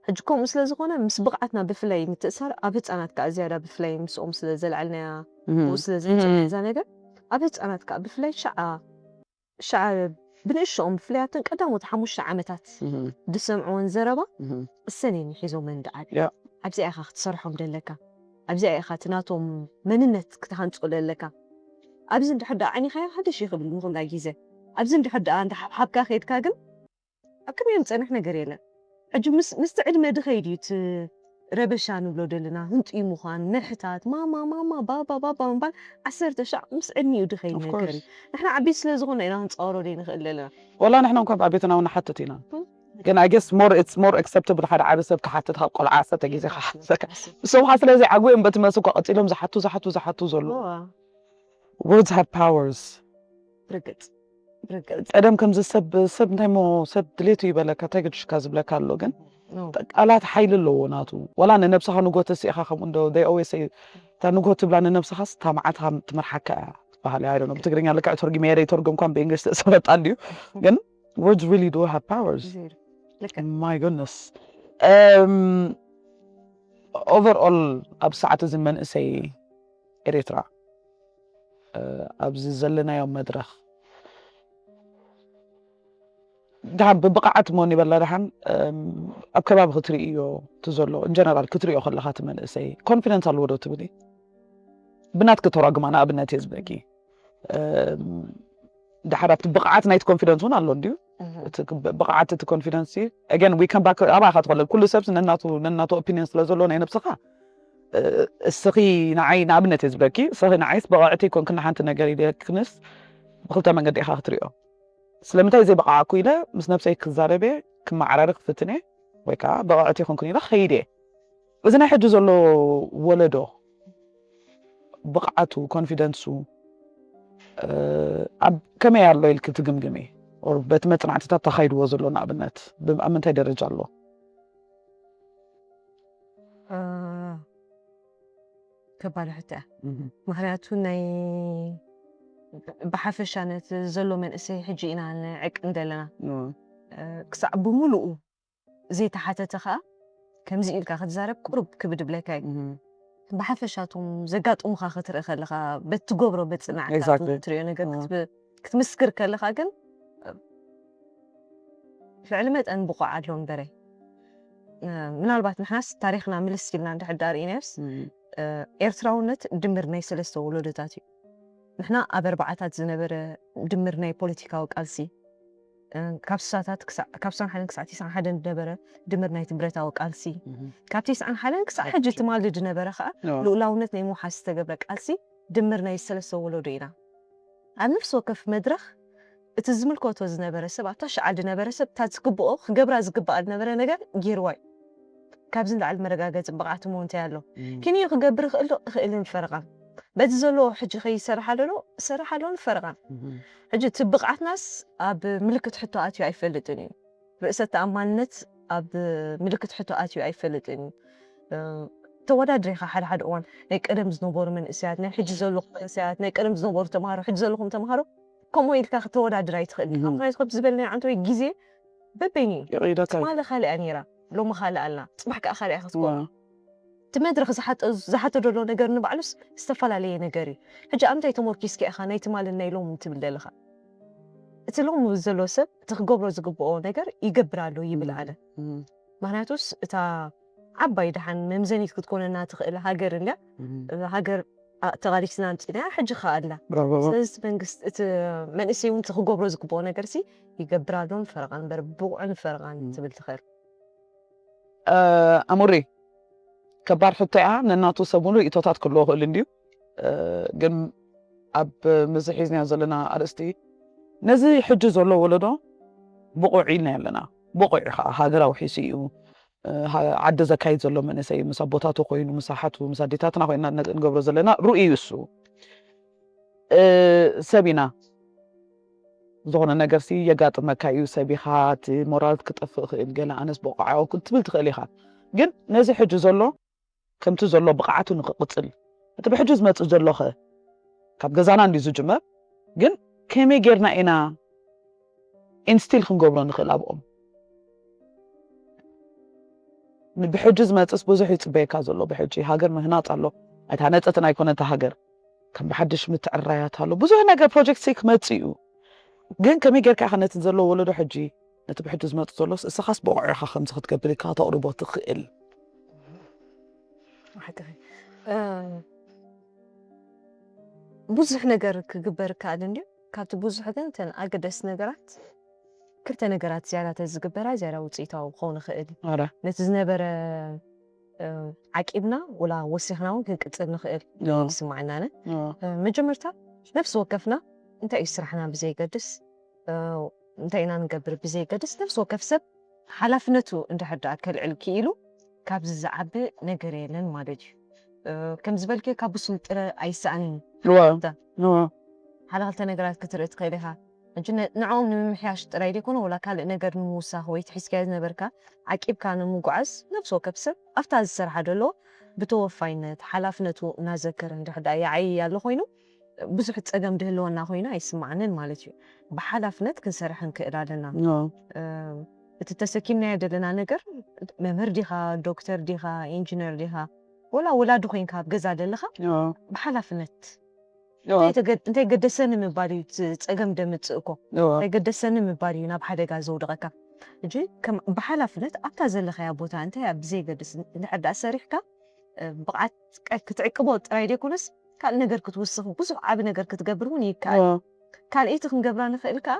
ሕጂ ከምኡ ስለ ዝኾነ ምስ ብቕዓትና ብፍላይ ምትእሳር ኣብ ህፃናት ከዓ ዝያዳ ብፍላይ ምስኦም ስለ ዘልዓልናያ ብኡ ስለ ዘይፅንሕ እዛ ነገር ኣብ ህፃናት ከዓ ብፍላይ ሸዓ ሸዓ ብንእሽኦም ብፍላይ ኣብተን ቀዳሞት ሓሙሽተ ዓመታት ዝሰምዕወን ዘረባ እሰን እየን ሒዞመን ድዓብያ። ኣብዚኣ ኢኻ ክትሰርሖም ደለካ። ኣብዚኣ ኢኻ እቲ ናቶም መንነት ክትሃንፆ ደለካ። ኣብዚ እንድሕር ደኣ ዓኒኻዮ ሓደ ሺ ክብል ንኹላ ግዜ ኣብዚ እንድሕር ደኣ እንዳ ሓብሓብካ ከይድካ ግን ኣብ ከመዮም ዝፀንሕ ነገር የለን። ሕጂ ምስ ምስቲ ዕድመ ድኸይድ እዩ እቲ ረበሻ ንብሎ ደለና ህንጡይ ምዃን ምሕታት ማማ ማማ ባባ ባባ ምባል ዓሰርተ ሻዕ ምስ ዕድሚኡ ድኸይድ ነገር እዩ። ንሕና ዓበይቲ ስለ ዝኾንና ኢና ክንፃወሮ ዘይንኽእል ዘለና። ወላ ንሕና እንኳ ኣብ ቤትና እውን ንሓትት ኢና። ግን I guess more it's more acceptable ሓደ ዓቢ ሰብ ክሓትት ካብ ቆልዓ ዓሰርተ ግዜ ክሓትተካ። ንሶም ከዓ ስለዚ ዓጉ እዮም በቲ መልሲ እኳ ቀፂሎም ዝሓቱ ዝሓቱ ዝሓቱ ዘሎ። Words have powers። ርግፅ ርግፅ ቀደም ከምዚ ሰብ ሰብ እንታይ ሞ ሰብ ድሌቱ ይበለካ እንታይ ገድሽካ ዝብለካ ኣሎ ግን ቃላት ሓይሊ ኣለዎ ናቱ። ዋላ ንነብስኻ ንጎ ተሲእኻ ከምኡ እንዶ they always say እታ ንጎ ትብላ ንነብስኻስ እታ መዓትኻ ትመርሓካ እያ ትበሃል እያ። I don't know ብትግርኛ ልክዕ ተርጉመ እየ ዘይተርጎምኳን ብእንግሊሽ ተሰበጣ እንድዩ ግን words really do have powers። My goodness. Overall ኣብ ሰዓት እዚ መንእሰይ ኤርትራ ኣብዚ ዘለናዮ መድረኽ ደሓን ብብቕዓት እሞ ይበላ ደሓን ኣብ ከባቢ ክትርእዮ እቲ ዘሎ in general ክትርእዮ ከለኻ እቲ መንእሰይ confidence ኣለዎ ዶ ትብሊ? ብናትኪ ተራጉማ ንኣብነት እየ ዝብለኪ። ደሓር ኣብቲ ብቕዓት ናይቲ confidence እውን ኣሎ እንድዩ። ብቕዓት እቲ confidence again we come back ኣባኻ ትኸለል ኩሉ ሰብ ነናቱ ነናቱ opinion ስለ ዘሎ ናይ ነብስኻ እስኺ ንዓይ ንኣብነት እየ ዝብለኪ እስኺ ንዓይስ ብቕዕቲ ኣይኮንክን ንሓንቲ ነገር ኢለክንስ ብክልተ መንገዲ ኢኻ ክትሪኦ። ስለምንታይ ዘይበቕዓኩ ኢለ ምስ ነብሰይ ክዛረብ እየ ክመዓራሪ ክፍትን እየ ወይ ከዓ ብቕዕቲ ኣይኮንክን ኢለ ክኸይድ እየ። እዚ ናይ ሕጂ ዘሎ ወለዶ ብቕዓቱ confidence ኡ ኣብ ከመይ ኣሎ ኢልኪ ትግምግሚ? Or በቲ መፅናዕትታት ተኻይድዎ ዘሎ ንኣብነት ኣብ ምንታይ ደረጃ ኣሎ? ከባድ ሕቶ እያ። ምክንያቱ ናይ ብሓፈሻ ነቲ ዘሎ መንእሰይ ሕጂ ኢና ንዕቅን ዘለና። ክሳዕ ብምሉኡ ዘይተሓተተ ከዓ ከምዚ ኢልካ ክትዛረብ ቁሩብ ክብድ ብለካ እዩ። ብሓፈሻ እቶም ዘጋጥሙኻ ክትርኢ ከለኻ በቲ ትገብሮ በጽናዕካ ትሪኦ ነገር ክትምስክር ከለኻ ግን ልዕሊ መጠን ብቑዕ ኣሎ እምበረ። ምናልባት ንሕናስ ታሪኽና ምልስ ኢልና እንድሕር ዳርኢናዮስ ኤርትራውነት ድምር ናይ ሰለስተ ወለዶታት እዩ። ንሕና ኣብ ኣርባዓታት ዝነበረ ድምር ናይ ፖለቲካዊ ቃልሲ ካብ ስሳታት ካብ ስሳን ሓደን ክሳዕ ቲስዓን ሓደን ዝነበረ ድምር ናይቲ ብረታዊ ቃልሲ ካብ ቲስዓን ሓደን ክሳዕ ሕጂ ትማሊ ዝነበረ ከዓ ልኡላውነት ናይ ምውሓስ ዝተገብረ ቃልሲ ድምር ናይ ሰለስተ ወለዶ ኢና። ኣብ ነፍሲ ወከፍ መድረኽ እቲ ዝምልከቶ ዝነበረ ሰብ ኣብታ ሽዓ ዝነበረ ሰብ እታ ዝግብኦ ክገብራ ዝግብኣ ዝነበረ ነገር ገይርዋ እዩ። ካብዚ ንላዕሊ መረጋገፂ ብቕዓት እሞ እንታይ ኣሎ? ኪንዮ ክገብር ይኽእል ዶ? ይኽእልን ፈረቓን በዚ ዘለዎ ሕጂ ከይሰርሓ ዶ? ሰርሓ ዶ ፈረቓን ሕጂ እቲ ብቕዓትናስ ኣብ ምልክት ሕቶ ኣትዩ ኣይፈልጥን እዩ። ርእሰ ተኣማንነት ኣብ ምልክት ሕቶ ኣትዩ ኣይፈልጥን እዩ። ተወዳድሪኻ ሓደ ሓደ እዋን ናይ ቀደም ዝነበሩ መንእሰያት ናይ ሕጂ ዘለኹም መንእሰያት ናይ ቀደም ዝነበሩ ተምሃሮ ሕጂ ዘለኹም ተምሃሮ ከምኡ ኢልካ ክተወዳድር ኣይትኽእል ኢኻ። ምክንያቱ ከምቲ ዝበልናዮ ዓንተወይ ግዜ በበይኑ እዩ። ትማሊ ካልእ እያ ነይራ፣ ሎሚ ካልእ ኣላ፣ ፅባሕ ከዓ ካልእ እያ ክትኮን። እቲ መድረኽ ዝሓቶ ዘሎ ነገር ንባዕሉስ ዝተፈላለየ ነገር እዩ። ሕጂ ኣብ እንታይ ተመርኪስካ ኢኻ ናይ ትማልን ናይ ሎምን ትብል ዘለኻ? እቲ ሎሚ ዘሎ ሰብ እቲ ክገብሮ ዝግብኦ ነገር ይገብር ኣሎ ይብል ኣነ። ምክንያቱስ እታ ዓባይ ደሓን መምዘኒት ክትኮነና ትኽእል ሃገር እንድያ። እዛ ሃገር ተቓሊስና ኣምፂእናያ ሕጂ ከዓ ኣላ። ስለዚ እቲ መንግስቲ እቲ መንእሰይ እውን እቲ ክገብሮ ዝግብኦ ነገር ሲ ይገብር ኣሎን ፈረቓን እምበር ብቑዕን ፈረቓን ትብል ትኽእል። ኣሙሪ ከባድ ሕቶ እያ። ነናቱ ሰብ እውን ርእቶታት ክህልዎ ክእል እንድዩ። ግን ኣብ ምዚ ሒዝናዮ ዘለና ኣርእስቲ ነዚ ሕጂ ዘሎ ወለዶ ብቑዕ ኢልና ኣለና። ብቑዕ ከዓ ሃገር ኣውሒሱ እዩ። ዓዲ ዘካይድ ዘሎ መንእሰይ ምስ ኣቦታቱ ኮይኑ ምስ ኣሓቱ ምስ ኣዴታትና ኮይና ንገብሮ ዘለና ርኡይ እዩ። እሱ ሰብ ኢና። ዝኾነ ነገር ሲ የጋጥመካ እዩ። ሰብ ኢኻ፣ እቲ ሞራል ክጠፍእ ይኽእል፣ ገለ ኣነስ ብቑዕ ኣይኮንኩን ክትብል ትኽእል ኢኻ። ግን ነዚ ሕጂ ዘሎ ከምቲ ዘሎ ብቕዓቱ ንኽቕጽል እቲ ብሕጂ ዝመጽእ ዘሎ ኸ ካብ ገዛና እንድዩ ዝጅመር። ግን ከመይ ጌርና ኢና ኢንስቲል ክንገብሮ ንኽእል ኣብኦም? ብሕጂ ዝመጽእስ ብዙሕ ይጽበየካ ዘሎ። ብሕጂ ሃገር ምህናጽ ኣሎ። ኣይተሃነጸትን ኣይኮነን እታ ሃገር። ከም ብሓድሽ ምትዕርራያት ኣሎ። ብዙሕ ነገር ፕሮጀክት ሲ ክመጽእ እዩ። ግን ከመይ ጌርካ ኢኻ ነቲ ዘሎ ወለዶ ሕጂ ነቲ ብሕጂ ዝመጽእ ዘሎስ እስኻስ ብቑዕ ኢኻ ከምዚ ክትገብር ኢልካ ከተቕርቦ ትኽእል? ብዙሕ ነገር ክግበር ይከኣል እንድዩ። ካብቲ ብዙሕ ግን እተን ኣገደስቲ ነገራት ክልተ ነገራት ዝያዳ ተዝግበራ ዝያዳ ውፅኢታዊ ክኸውን ይኽእል እዩ። ነቲ ዝነበረ ዓቂብና ወላ ወሲኽና እውን ክንቅፅል ንኽእል ይስማዓናነ። መጀመርታ ነፍሲ ወከፍና እንታይ እዩ ስራሕና ብዘይገድስ እንታይ ኢና ንገብር ብዘይገድስ ነፍሲ ወከፍ ሰብ ሓላፍነቱ እንድሕር ደኣ ከልዕል ክኢሉ ካብዚ ዝዓቢ ነገር የለን ማለት እዩ። ከም ዝበልክዮ ካብ ብሱል ጥረ ኣይሰኣንን። ሓደ ክልተ ነገራት ክትርኢ ትኽእል ኢኻ። ሕጂ ንዕኦም ንምምሕያሽ ጥራይ ዘይኮነ ወላ ካልእ ነገር ንምውሳኽ ወይ ትሒዝካዮ ዝነበርካ ዓቂብካ ንምጉዓዝ ነፍሲ ወከፍ ሰብ ኣብታ ዝሰርሓ ዘሎ ብተወፋይነት ሓላፍነቱ እናዘከረ እንድሕር ደኣ ይዓይይ ኣሎ ኮይኑ ብዙሕ ፀገም ድህልወና ኮይኑ ኣይስማዓንን ማለት እዩ። ብሓላፍነት ክንሰርሕ ንክእል ኣለና። እቲ ተሰኪምናዮ ዘለና ነገር መምህር ዲኻ፣ ዶክተር ዲኻ፣ ኢንጂነር ዲኻ፣ ወላ ወላዲ ኮይንካ ኣብ ገዛ ዘለኻ ብሓላፍነት እንታይ ገደሰኒ ምባል እዩ እቲ ፀገም ደምፅእ እኮ እንታይ ገደሰኒ ምባል እዩ ናብ ሓደጋ ዘውድቐካ። ሕጂ ብሓላፍነት ኣብታ ዘለኻያ ቦታ እንታይ ኣብ ብዘይገድስ እንድሕር ደኣ ሰሪሕካ ብቕዓት ክትዕቅቦ ጥራይ ዘይኮነስ ካልእ ነገር ክትውስኽ ብዙሕ ዓቢ ነገር ክትገብር እውን ይከኣል። ካልኣይቲ ክንገብራ ንኽእል ከኣ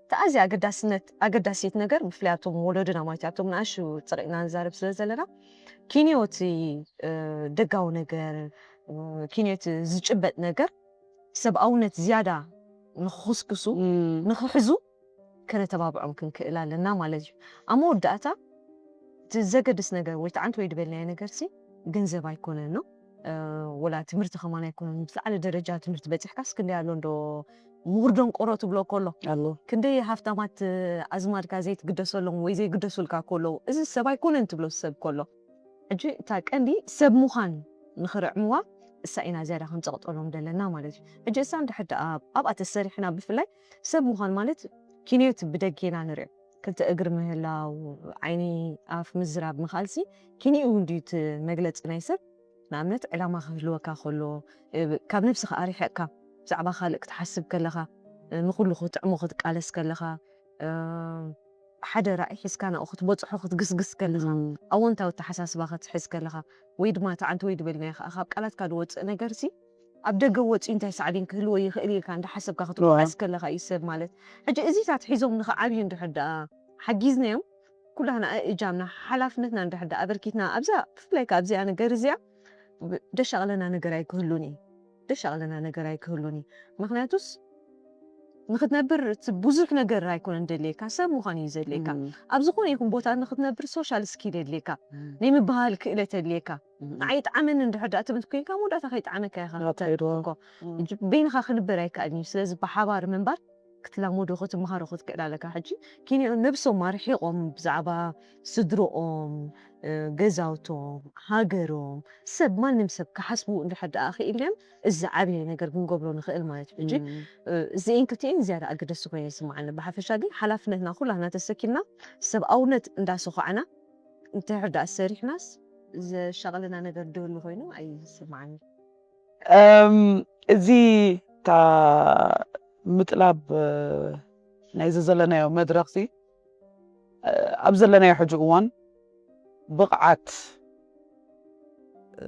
እቲ ኣዝያ ኣገዳስነት ኣገዳሲት ነገር ብፍላይ ኣብቶም ወለዶና ማለት ኣብቶም ንኣሹ ፀቒጥና ንዛረብ ስለ ዘለና ኪንዮ እቲ ደጋዊ ነገር ኪንዮ እቲ ዝጭበጥ ነገር ሰብኣውነት ዝያዳ ንክኹስኩሱ ንክሕዙ ከነተባብዖም ክንክእል ኣለና ማለት እዩ። ኣብ መወዳእታ እቲ ዘገድስ ነገር ወይ ተዓንት ወይ ዝበልናዮ ነገር ሲ ገንዘብ ኣይኮነን ነው ወላ ትምህርቲ ከማን ኣይኮነን። ብዝለዓለ ደረጃ ትምህርቲ በፂሕካ እስክንደይ ኣሎ እንዶ ምሁር ደንቆሮ ትብሎ ከሎ ኣሎ ክንደይ ሃፍታማት ኣዝማድካ ዘይትግደሰሎም ወይ ዘይግደሱልካ ከለዉ እዚ ሰብ ኣይኮነን ትብሎ ሰብ ከሎ ሕጂ እታ ቀንዲ ሰብ ምዃን ንኽርዕምዋ እሳ ኢና ዝያዳ ክንጸቕጠሎም ዘለና ማለት እዩ። ሕጂ እሳ እንድሕር ደኣ ኣብኣ ተሰሪሕና ብፍላይ ሰብ ምዃን ማለት ኪንዮት ብደጌና ንሪኦ። ክልተ እግሪ ምህላው፣ ዓይኒ ኣፍ ምዝራብ ምኽኣልሲ ኪንኡ እንድዩ እቲ መግለጺ ናይ ሰብ። ንኣብነት ዕላማ ክህልወካ ከሎ፣ እ፣ ካብ ነብስኻ ኣሪሕቕካ ብዛዕባ ካልእ ክትሓስብ ከለኻ፣ እ፣ ንኹሉ ክትጥዕሞ ክትቃለስ ከለኻ፣ እ፣ ሓደ ራእይ ሒዝካ ናብኡ ክትበጽሖ ክትግስግስ ከለኻ፣ ኣወንታዊ ኣተሓሳስባ ክትሕዝ ከለኻ፣ ወይ ድማ እቲ ዓንተወይ ዝበልናዮ ከኣ ካብ ቃላትካ ዝወጽእ ነገርሲ ኣብ ደገ ወጺኡ እንታይ ሳዕቤን ክህልዎ ይኽእል ኢልካ እንዳሓሰብካ ክትጓዓዝ ከለኻ እዩ ሰብ ማለት። ሕጂ እዚታት ሒዞም ንኽዓብዩ እንድሕር ደኣ ሓጊዝናዮም፣ ኩላህና እጃምና ሓላፍነትና እንድሕር ደኣ ኣበርኪትና ኣብዛ ብፍላይ ከኣ ኣብዚኣ ነገር እዚኣ ብ-፣ ደሻቕለና ነገር ኣይክህሉን እዩ። ደሻቕለና ነገር ኣይክህሉን እዩ። ምኽንያቱስ ንኽትነብር እቲ ብዙሕ ነገር ኣይኮነን ደልየካ፣ ሰብ ምዃን እዩ ዘድልየካ። ኣብ ዝኾነ ይኹን ቦታ ንኽትነብር ሶሻል ስኪል የድልየካ፣ ናይ ምብህሃል ክእለት የድልየካ። ንዓይ ይጥዓመኒ እንድሕር ደኣ ትብል ኮይንካ መወዳእታ ከይጥዓመካ ኢኻ ክትተርፍ እኮ። ሕጂ በይንኻ ክንበር ኣይከኣልን እዩ። ስለዚ ብሓባር ምንባር ክትላመዶ ክትመሃሮ ክትክእል ኣለካ። ሕጂ ኪንኦም ነብሶም ኣርሒቖም ብዛዕባ ስድርኦም፣ እ፣ ገዛውቶም፣ ሃገሮም፣ ሰብ ማንም ሰብ ክሓስቡ እንድሕር ደኣ ክኢልናዮም እዚ ዓብየ ነገር ክንገብሮ ንኽእል ማለት እዩ። ሕጂ እ፣ እዚኤን ክልቲኤን ዝያዳ ኣገደስቲ ኮይነ ይስምዓኒ። ብሓፈሻ ግን ሓላፍነትና ኩላህና ተሰኪምና ሰብኣውነት እንዳሰዃዕና እንድሕር ደኣ ሰሪሕናስ ዘሻቕለና ነገር ድህሉ ኮይኑ ኣይስምዓኒ። እም፣ እዚ እታ ምጥላብ፣ እ፣ ናይዚ ዘለናዮ መድረኽሲ፣ እ፣ ኣብ ዘለናዮ ሕጂ እዋን ብቕዓት፣ እ፣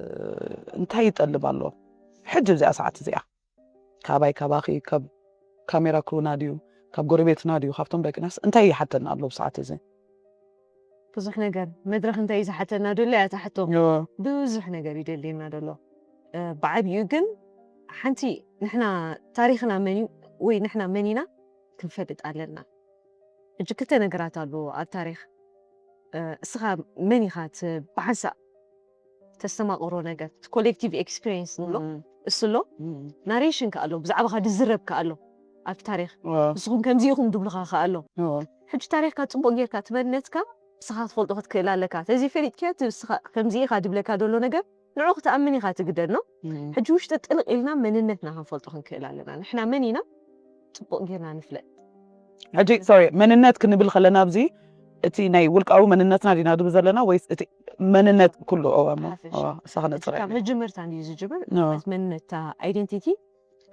እንታይ ይጠልብ ኣሎ? ሕጂ ኣብዚኣ ሰዓት እዚኣ ካባይ ካባኺ፣ ካብ ካሜራ ክሩና ድዩ፣ ካብ ጎረቤትና ድዩ፣ ካብቶም ደቂናስ እንታይ ይሓተና ኣሎ ብሰዓት እዚ? ብዙሕ ነገር መድረኽ እንታይ እዩ ዝሓተና ደሎ እያ እታ ሕቶ። ብዙሕ ነገር ይደልየና ደሎ። እ፣ ብዓብዩ ግን ሓንቲ ንሕና ታሪኽና መን እዩ ወይ ንሕና መን ኢና ክንፈልጥ ኣለና። ሕጂ ክልተ ነገራት ኣለዎ ኣብ ታሪኽ። እ፣ እስኻ መን ኢኻ እቲ ብሓንሳእ ተስተማቕሮ ነገር፣ እቲ ኮሌክቲቭ ኤክስፒሪየንስ ንብሎ፣ እሱ ኣሎ። ናሬሽን ከኣ ኣሎ፣ ብዛዕባኻ ዝዝረብ ከኣ ኣሎ ኣብቲ ታሪኽ። ንስኹም ከምዚ ኢኹም ድብሉኻ ከኣ ኣሎ። ሕጂ ታሪኽካ ጽቡቕ ጌርካ እቲ መንነትካ ንስኻ ክትፈልጦ ክትክእል ኣለካ። ተዘይፈሊጥካዮ እቲ ንስኻ ከምዚ ኢኻ ድብለካ ዘሎ ነገር ንዑ ክትኣምን ኢኻ ትግደድ ነው። ሕጂ ውሽጢ ጥልቕ ኢልና መንነትና ክንፈልጦ ክንክእል ኣለና። ንሕና መን ኢና ጽቡቕ ጌርና ንፍለጥ። ሕጂ ሶሪ፣ መንነት ክንብል ከለና ኣብዚ እቲ ናይ ውልቃዊ መንነትና ዲና ድብል ዘለና ወይስ እቲ መንነት ኩሉ? እዋ እሞ፣ ሓፈሻ። እዋ፣ እሳ ክነጽር ካብ እየ። መጀመርታ እንድዩ ዝጅምር እዋ። እቲ መንነትታ ኣይደንቲቲ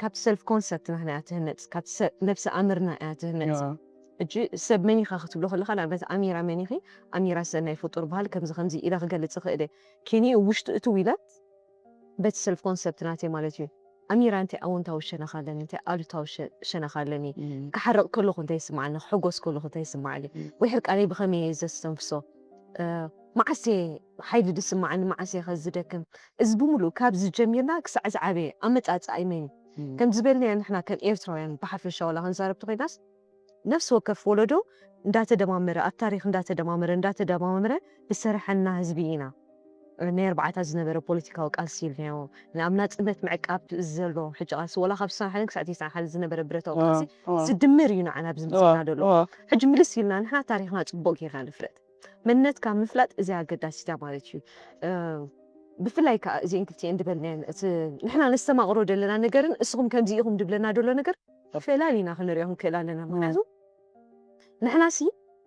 ካብ ሰልፍ ኮንሰፕት ናህና እያ ትህነጽ፣ ካብ ሰ-፣ ነብሲ ኣምርና እያ ትህነጽ። እዋ። ሕጂ ሰብ መን ኢኻ ክትብሎ ከለኻ ንኣብነት ኣሚራ መን ኢኺ? ኣሚራ ሰናይ ፍጡር በሃል ከምዚ ከምዚ ኢለ ክገልጽ እኽእል እየ። ኬንኡ ውሽጢ እትው ኢለ በቲ ሰልፍ ኮንሰፕት ናተይ ማለት እዩ። ኣሚራ እንታይ ኣወንታዊ ሸነኽ ኣለኒ፣ እንታይ ኣሉታዊ ሸ-፣ ሸነኽ ኣለኒ፣ ክሓርቕ ከለኹ እንታይ ይስምዓኒ፣ ክሕጎስ ከለኹ እንታይ ይስምዓኒ፣ ወይ ሕርቃነይ ብኸመይ እየ ዘስተንፍሶ፣ እ፣ መዓስ እየ ሓይሊ ዝስምዓኒ፣ መዓስ እየ ከ ዝደክም፣ እዚ ብምሉእ ካብዚ ጀሚርና ክሳዕ ዝዓበየ ኣመጻጽኣይ መን እዩ? ከም ዝበልናዮ ንሕና ከም ኤርትራውያን ብሓፈሻ ዋላ ክንዛረብ ተኾይናስ ነፍሲ ወከፍ ወለዶ እንዳተደማመረ፣ ኣብ ታሪኽ እንዳተደማመረ፣ እንዳተደማመረ ዝሰርሐና ህዝቢ ኢና። ናይ ኣርባዓታት ዝነበረ ፖለቲካዊ ቃልሲ ኢልናዮ፣ ኣብ ናጽነት ምዕቃብ ዘሎ ሕጂ ቃልሲ፣ ዋላ ካብ ስሳን ሓደን ክሳዕ ተስዓን ሓደን ዝነበረ ብረታዊ ቃልሲ ዝድምር እዩ ንዓና ኣብዚ ምጽና ዘሎ። ሕጂ ምልስ ኢልና ንሕና ታሪኽና ጽቡቕ ጌርና ንፍለጥ። መንነትካ ምፍላጥ እዚ ኣገዳሲታ ማለት እዩ። እ፣ ብፍላይ ከኣ እዚኤን ክልቲኤን ድበልናየን፣ እቲ ንሕና ነስተማቕሮ ዘለና ነገርን እስኹም ከምዚ ኢኹም ድብለና ዘሎ ነገር ፈላሊና ክንሪኦ ክንክእል ኣለና። ምክንያቱ ንሕናሲ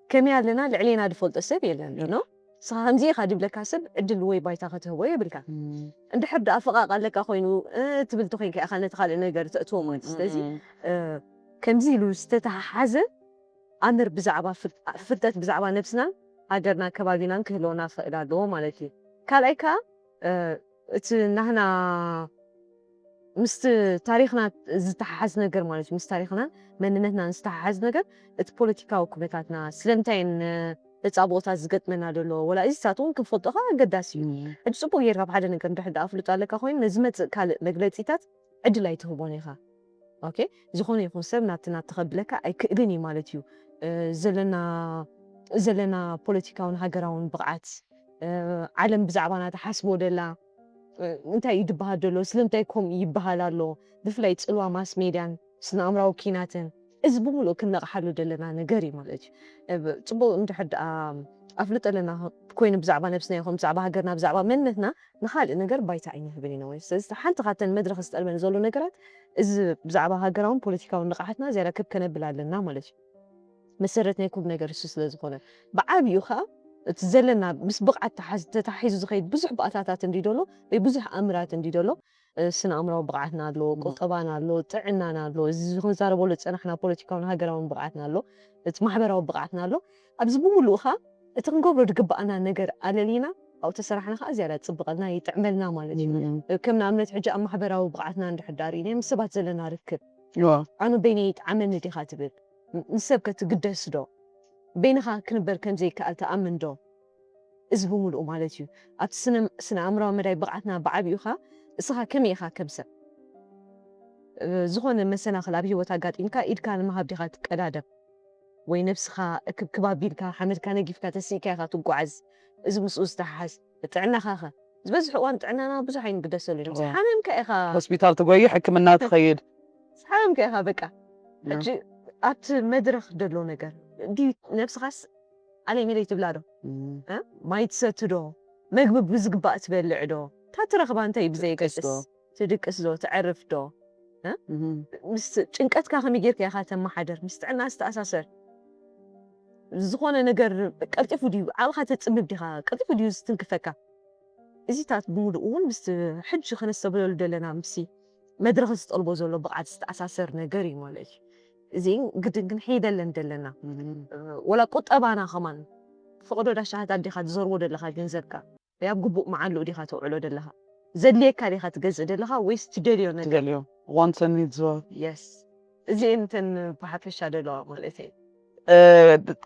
ከመይ ኣለና ልዕሌና ዝፈልጦ ሰብ የለን፣ ኖ? ንስኻ ከምዚ ኢኻ ድብለካ ሰብ ዕድል ወይ ባይታ ክትህቦ የብልካ። እንድሕር ደኣ ፈቓቕ ኣለካ ኮይኑ፣ እ፣ ትብል ተኾይንካ ኢኻ ነቲ ካልእ ነገር ተእትዎ ማለት እዩ። ስለዚ፣ እ፣ ከምዚ ኢሉ ዝተተሓሓዘ ኣምር ብዛዕባ ፍል-፣ ፍልጠት ብዛዕባ ነብስናን ሃገርናን ከባቢናን ክህልወና ክኽእል ኣለዎ ማለት እዩ። ካልኣይ ከኣ፣ እ፣ እቲ ናህና ምስቲ ታሪኽና ዝተሓሓዝ ነገር ማለት እዩ፣ ምስ ታሪኽናን መንነትናን ዝተሓሓዝ ነገር፣ እቲ ፖለቲካዊ ኩነታትና፣ ስለምንታይ ን-፣ ተጻብኦታት ዝገጥመና ዘሎ፣ ወላ እዚታት እውን ክንፈልጦ ከኣ ኣገዳሲ እዩ። ሕጂ ጽቡቕ ጌርካ ኣብ ሓደ ነገር እንድሕር ደኣ ኣፍልጦ ኣለካ ኮይኑ፣ ንዝመጽእ ካልእ መግለጺታት ዕድል ኣይትህቦን ኢኻ። ኦኬ፣ ዝኾነ ይኹን ሰብ ናብቲ ናብቲ ከብለካ ኣይክእልን እዩ ማለት እዩ። እ፣ ዘለና፣ ዘለና ፖለቲካውን ሃገራውን ብቕዓት፣ እ፣ ዓለም ብዛዕባና ትሓስቦ ደላ፣ እ፣ እንታይ እዩ ዝበሃል ዘሎ፣ ስለምንታይ ከምኡ ይበሃል ኣሎ፣ ብፍላይ ጽልዋ ማስ ሜድያን ስነ ኣእምራዊ ኪናትን፣ እዚ ብምሉእ ክንነቕሓሉ ዘለና ነገር እዩ ማለት እዩ። እ፣ ብ-፣ ጽቡቕ እንድሕር ደኣ ኣፍልጦ ኣለና ኮይኑ ብዛዕባ ነብስና ይኹን ብዛዕባ ሃገርና ብዛዕባ መንነትና ንኻልእ ነገር ባይታ ኣይንህብን ኢና ወይ ስለዚ ሓንቲ ካብተን መድረኽ ዝጠልበን ዘሎ ነገራት እዚ ብዛዕባ ሃገራውን ፖለቲካውን ንቕሓትና ዝያዳ ክብ ከነብል ኣለና ማለት እዩ። መሰረት ናይ ኩብ ነገር እሱ ስለ ዝኾነ ብዓብዩ ከዓ እቲ ዘለና ምስ ብቕዓት ተሓዝ- ተታሒዙ ዝኸይድ ብዙሕ ባእታታት እንዲ ደሎ ወይ ብዙሕ ኣምራት እንዲ ደሎ ስነ ኣእምራዊ ብቕዓትና ኣሎ፣ ቁጠባና ኣሎ፣ ጥዕናና ኣሎ፣ እዚ ክንዛረበሉ ዝጸናሕና ፖለቲካውን ሃገራውን ብቕዓትና ኣሎ፣ እቲ ማሕበራዊ ብቕዓትና ኣሎ። ኣብዚ ብምሉኡ ኸኣ እቲ ክንገብሮ ዝግብኣና ነገር ኣለሊና ኣብኡ ተሰራሕና ኸኣ ዝያዳ ጽብቐልና ይጥዕመልና ማለት እዩ። ከም ንኣብነት ሕጂ ኣብ ማሕበራዊ ብቕዓትና እንድሕር ደኣ ርኢናዮ ምስ ሰባት ዘለና ርክብ ኣነ በይነይ ይጥዓመኒ ዲኻ ትብል ምስ ሰብ ከ ትግደስ ዶ? በይንኻ ክንበር ከም ዘይከኣል ትኣምን ዶ? እዚ ብምሉኡ ማለት እዩ ኣብቲ ስነ ኣእምራዊ መዳይ ብቕዓትና ብዓብዩኻ እስኻ ከመይ ኢኻ ከም ሰብ ዝኾነ መሰናኽል ኣብ ህይወት ኣጋጢምካ ኢድካ ንምሃብ ዲኻ ትቀዳደም ወይ ነብስኻ እክብክብ ኣቢልካ ሓመድካ ነጊፍካ ተሲእካ ኢኻ ትጓዓዝ እዚ ምስኡ ዝተሓሓዝ ጥዕናኻ ኸ ዝበዝሕ እዋን ጥዕናና ብዙሕ ኣይንግደሰሉ ኢና ሓመምካ ኢኻ ሆስፒታል ትጎይ ሕክምና ትኸይድ ሓመምካ ኢኻ በቃ ሕጂ ኣብቲ መድረኽ ደሎ ነገር ድዩ ነብስኻስ ኣለይ መለይ ትብላ ዶ ማይ ትሰቲ ዶ መግቢ ብዝግባእ ትበልዕ ዶ እታ ትረኽባ እንታይ ብዘየገድስ ትድቅስ ዶ ትዕርፍ ዶ ምስ ጭንቀትካ ከመይ ጌርካ ኢኻ ተመሓደር ምስ ጥዕና ዝተኣሳሰር ዝኾነ ነገር ቀልጢፉ ድዩ ዓብኻ ተፅብብ ዲኻ ቀልጢፉ ድዩ ዝትንክፈካ እዚታት ብምሉእ እውን ምስ ሕጂ ከነስተብለሉ ዘለና ምስ መድረኽ ዝጠልቦ ዘሎ ብቕዓት ዝተኣሳሰር ነገር እዩ ማለት እዩ። እዚ ግድን ክንሕይደለን ዘለና ወላ ቁጠባና ከማን ፈቐዶ ዳሻሃት ኣዴኻ ትዘርቦ ዘለኻ ገንዘብካ ኣብ ግቡእ መዓልኡ ዲኻ ተውዕሎ ዘለኻ ዘድልየካ ዲኻ ትገዝእ ዘለኻ ወይስ ትደልዮ ነገር ትደልዮ ዋንት ኒድስ የስ እዚኤን እተን ብሓፈሻ ደለዋ ማለት እዩ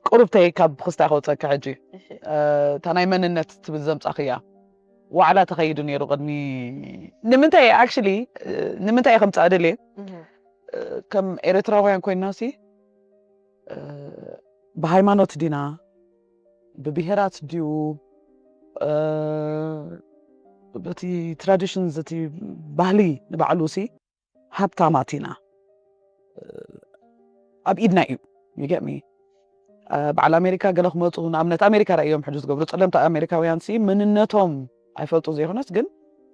ቁርብተይ ካብ ክስታይ ከውፀካ ሕጂ እታ ናይ መንነት ትብል ዘምፃኽያ ዋዕላ ተኸይዱ ነይሩ ቅድሚ ንምንታይ ኣክሊ ንምንታይ ከምፃእ ደልየ ከም ኤርትራውያን ኮይና ሲ ብሃይማኖት ዲና ብብሄራት ድዩ በቲ ትራዲሽንስ እቲ ባህሊ ንባዕሉ ሲ ሃብታማት ኢና ኣብ ኢድና እዩ ይገጥሚ በዓል ኣሜሪካ ገለ ክመፁ ንኣብነት ኣሜሪካ ራእዮም ሕጂ ዝገብሩ ፀለምቲ ኣሜሪካውያን ሲ መንነቶም ኣይፈልጡ ዘይኮነስ ግን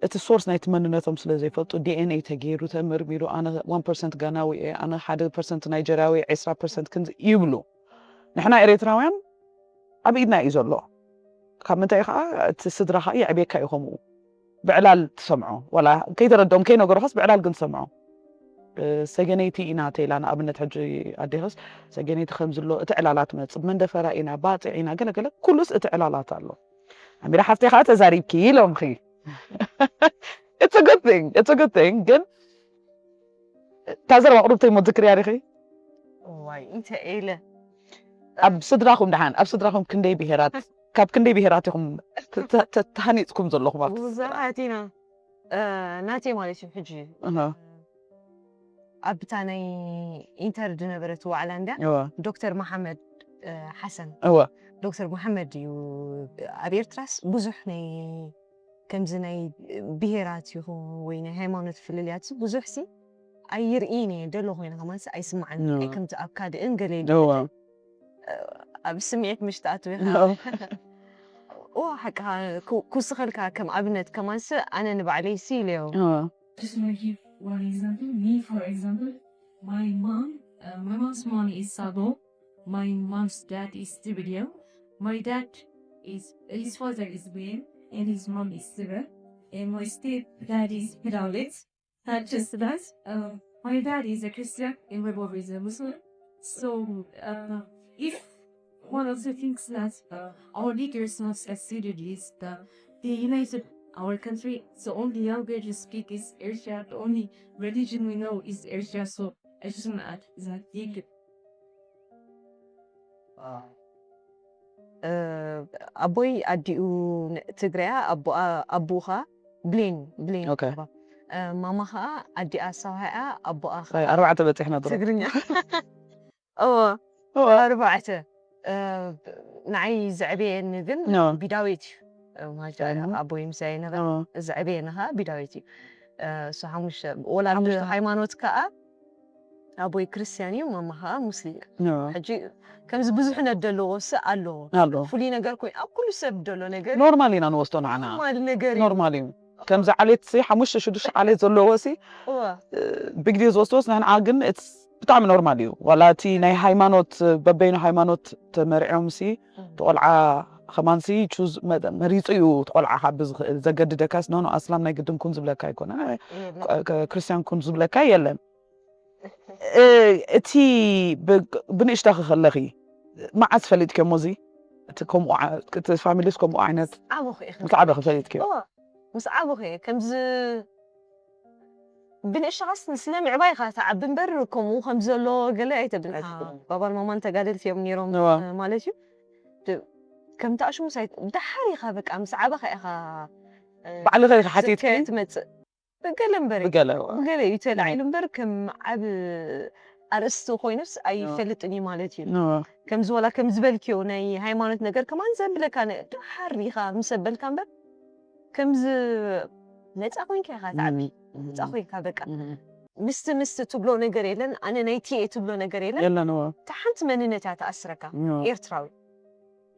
እቲ ሶርስ ናይቲ መንነቶም ስለ ዘይፈልጡ ዲኤንኤ ተገይሩ ተመርሚሩ ኣነ ዋን ፐርሰንት ጋናዊ እየ ኣነ ሓደ ፐርሰንት ናይጀርያዊ ዕስራ ፐርሰንት ክንዚ ይብሉ ንሕና ኤርትራውያን ኣብ ኢድና እዩ ዘሎ ካብ ምንታይ ከዓ እቲ ስድራኻ የዕብየካ እዩ ከምኡ ብዕላል ትሰምዖ ዋላ ከይተረድኦም ከይነገሩኻስ ብዕላል ግን ትሰምዖ ሰገነይቲ ኢና ተይላ ንኣብነት ሕጂ ኣዴኽስ ሰገነይቲ ከምዝሎ እቲ ዕላላ ትመፅእ መንደፈራ ኢና ባፅዕ ኢና ገለገለ ኩሉስ እቲ ዕላላት ኣሎ ኣሚራ ሓፍቴ ከዓ ተዛሪብኪ ኢሎምኺ it's a good thing it's a good thing ግን እታ ዘረባ ቅሩብተይ ሞ ትዝክርያ ዲኺ ዋይ እንተ ኢለ ኣብ ስድራኹም ደሓን ኣብ ስድራኹም ክንደይ ብሄራት ካብ ክንደይ ብሄራት ኢኹም ተሃኒፅኩም ዘለኹም ኣብቲ ብዙሓት ኢና ናተይ ማለት እዩ ሕጂ ኣብታ ናይ ኢንተር ዝነበረት ዋዕላ እንዳ ዶክተር መሓመድ ሓሰን እወ ዶክተር መሓመድ እዩ ኣብ ኤርትራስ ብዙሕ ናይ ከምዚ ናይ ብሄራት ይኹን ወይ ናይ ሃይማኖት ፍልልያት ብዙሕ ሲ ኣይርእይን እየ ደሎ ኮይነ ከማንስ ኣይስማዕን ከምዚ ኣብ ካልእን ገለ ኣብ ስምዒት ምሽ ትኣትው ኢኻ እዋ ሓቅኻ ክውስኸልካ ከም ኣብነት ከማንስ ኣነ ንባዕለይ ሲ ኢለዮ Just want to give one example. Me, for example, my mom, uh, my mom's mom is Sabo. My mom's dad is Tibidio. My dad is, his father is Bill, and his mom is Siva. And my step dad is Pidawlet. Not just that, um, my dad is a Christian, and my mom is a Muslim. So, uh, if one of the things that uh, our leaders have succeeded is that they united our country. The only language we speak is Asia. The only religion we know is Asia. So I just want to add that. Thank you. ኣቦይ ኣዲኡ ትግረያ ኣቦኡ ከዓ ብሌን ብሌን ማማ ከዓ ኣዲኣ ሳውሃያ ኣቦኣ ከዓ ኣርባዕተ በፂሕና ትግርኛ እዎ ኣርባዕተ ንዓይ ዘዕበየኒ ግን ቢዳዊት እዩ ኣቦይ ምሳይ ነበረ ዘዕበየኒ ከዓ ቢዳዊት እዩ እሱ ሓሙሽተ ወላ ሃይማኖት ከዓ ኣቦይ ክርስቲያን እዩ፣ ማማ ከዓ ሙስሊም። ኖ ሕጂ ከምዚ ብዙሕነት ዘለዎ ስ ኣለዎ። ኣሎ ፍሉይ ነገር ኮይኑ ኣብ ኩሉ ሰብ ዘሎ ነገር እዩ። ኖርማል ኢና ንወስዶ ንዓና። ኖርማል ነገር እዩ። ኖርማል እዩ። ከምዚ ዓሌት ሲ ሓሙሽተ ሽዱሽተ ዓሌት ዘለዎ ሲ እዋ። ቢግ ዲል ዝወስድዎስ ንሕና ግን it's ብጣዕሚ ኖርማል እዩ። ዋላ እቲ ናይ ሃይማኖት በበይኑ ሃይማኖት ተመሪዖም ሲ ተቆልዓ ከማን ሲ ቹዝ መሪፁ እዩ ተቆልዓ ካብ ዝኽእል ዘገድደካስ ኖኖ ኣስላም ናይ ግድን ኩን ዝብለካ ኣይኮነ የለን። ክርስቲያን ኩን ዝብለካ የለን። እ፣ እቲ ብ- ብንእሽታ ከለኺ መዓዝ ፈሊጥክዮ እዚ እቲ ከምኡ ዓ- እቲ ፋሚሊስ ከምኡ ዓይነት ዓበኹ ኢኺ። ምስ ዓበኺ ፈሊጥክዮ? እዋ፣ ምስ ዓበኹ እየ ከምዚ ብንእሽተኻስ ስለ ምዕባይኻ ትዓቢ እምበር ከምኡ ከም ዘሎ ገለ ኣይተብልካ። ኣይትብልን። ባባን ማማን ተጋደልቲ እዮም ነይሮም እዋ። እ፣ ማለት እዩ። ድ- ከም ተኣሽሙስ ኣይ- ደሓር ኢኻ በቃ ምስ ዓበኻ ኢኻ እ፣ ባዕልኸ ኢኺ ሓቲትኪ? ትመፅእ። ብገለ እምበር እዩ። ብገለ እዋ። ብገለ እዩ ተላዒሉ እምበር ከም ዓብ ኣርእስቲ ኮይኑስ ኣይፈልጥን እዩ ማለት እዩ። እዋ። ከምዚ ወላ ከም ዝበልክዮ ናይ ሃይማኖት ነገር ከማን ዘብለካ ነ- ደሓር ኢኻ ምስ ኣበልካ እምበር ከምዚ ነፃ ኮይንካ ኢኻ ትዓቢ። ነፃ ኮይንካ በቃ እም። ምስቲ ምስቲ ትብሎ ነገር የለን፣ ኣነ ናይቲ እየ ትብሎ ነገር የለን። የለን እዋ። እታ ሓንቲ መንነት እያ ትኣስረካ። እዋ። ኤርትራዊ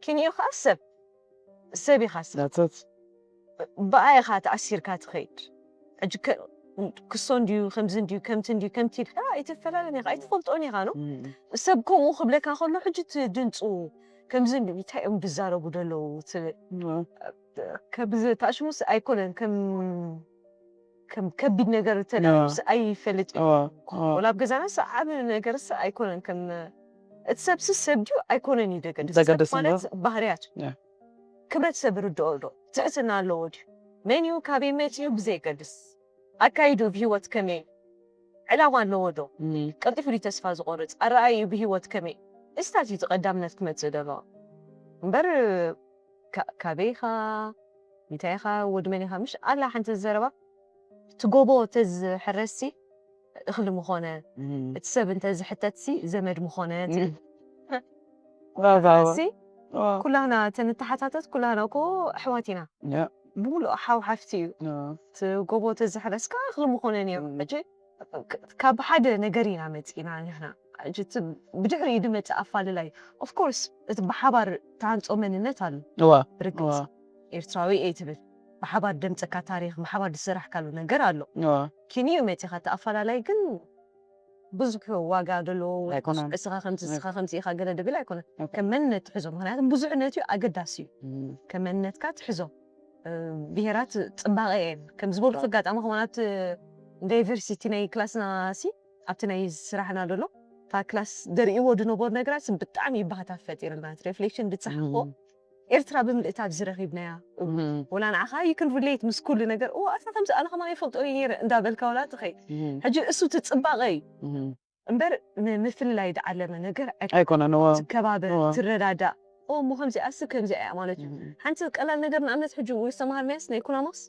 ክንዮ ከዓ ሰብ ሰብ ኢኻ ሰብ That's it. ብኣ ኢኻ ተኣሲርካ ትኸይድ። ሕጂ ከ- ክሶ እንድዩ ከምዚ እንድዩ ከምቲ እንድዩ ከምቲ ኢልካ ኣይትፈላለን ኢኻ ኣይትፈልጦን ኢኻ ነው። እም። ሰብ ከምኡ ክብለካ ከሎ ሕጂ ትድንፁ ከምዚ እንድዩ እንታይ እዮም ዝዛረቡ ዘለዉ ትብል። እዋ። ከብዚ ታሽሙስ ኣይኮነን ከም ከም ከቢድ ነገር እዋ። ተላስ ኣይፈልጥ እዩ። እዋ። እዋ። ወላ ኣብ ገዛና ስ ዓብ ነገር ስ ኣይኮነን ከም እቲ ሰብ ስ ሰብ ድዩ ኣይኮነን እዩ ደገድስ ዘገድስ ሰብ ማለት ባህርያት ያ። ክብረት ሰብ ርድኦ ዶ ትሕትና ኣለዎ ድዩ መን እዩ ካበይ መፂኡ ብዘይገድስ ኣካይዱ ብሂወት ከመይ ዕላማ ኣለዎ ዶ እም። ቀልጢፉ ድዩ ተስፋ ዝቆርፅ ኣረኣዩ ብሂወት ከመይ እስታት እዩ ቀዳምነት ክመፅእ ዘለዎ እምበር ካ- ካበይ ኢኻ እንታይ ኢኻ ወዲ መን ኢኻ ምሽ ኣላ ሓንቲ ዘረባ እቲ ጎቦ ተዝሕረስሲ እኽሊ ምኾነ እም። እቲ ሰብ እንተዝሕተትሲ ዘመድ ምኾነ እም። ዋ፣ ዋ፣ ዋ። ሲ ዋ። ኩላህና ተንተሓታተት ኩላህና እኮ ኣሕዋት ኢና ያ። ብምሉእ ሓው ሓፍቲ እዩ ያ። እቲ ጎቦ ተዝሕረስካ እኽሊ ምኾነ ነይሩ እም። ሕጂ ካብ ሓደ ነገር ኢና መፂና ንሕና ሕጂ እቲ ብድሕሪኡ ዝመፅእ ኣፋልላይ ኦፍኮርስ እቲ ብሓባር ተሃንፆ መንነት ኣሎ እዋ። ርግፅ እዋ። ኤርትራዊ እየ ትብል ብሓባር ደምፀካ ታሪክ ብሓባር ዝሰራሕካሉ ነገር ኣሎ እዋ። ኪንዩ መፂኻ እቲ ኣፋላላይ ግን ብዙሕ ዋጋ ዘለዎ ኣይኮነን። እስኻ ከምዚ እስኻ ከምዚ ኢኻ ገለ ድብል ኣይኮነን ኣይኮነን። ከም መንነት ትሕዞ ምክንያቱ ብዙሕነት እዩ ኣገዳሲ እዩ እም። ከም መንነትካ ትሕዞ እ፣ ብሄራት ፅባቐ እየን ከም ዝበልኩ ኣጋጣሚ ከማናት ዳይቨርሲቲ ናይ ክላስና ሲ ኣብቲ ናይ ስራሕና ዘሎ እታ ክላስ ደርእዎ ዝነበሩ ነገራት ብጣዕሚ ይባህታት ፈጢርና ሪፍሌክሽን ዝፀሓፎ እም። ኤርትራ ብምልእታ ኣብዚ ረኺብናያ እም። ወላ ንዓኻ you can relate ምስ ኩሉ ነገር ኦ ኣታ ከምዚ ኣነ ከማን ይፈልጦ እየ ነይረ እንዳበልካ ወላ ትኸይ እም። ሕጂ እሱ ትፅባቐ እዩ እም። እምበር ንምፍልላይ ዝዓለመ ነገር ኣይኮነን። ኣይኮነን እዋ። ትከባበር እዋ። ትረዳዳእ ኦ እሞ ከምዚኣስ ከምዚኣ እያ ማለት እዩ እም። ሓንቲ ቀላል ነገር ንኣብነት ሕጂ ዝተምሃርናያስ ናይ ኩናማስ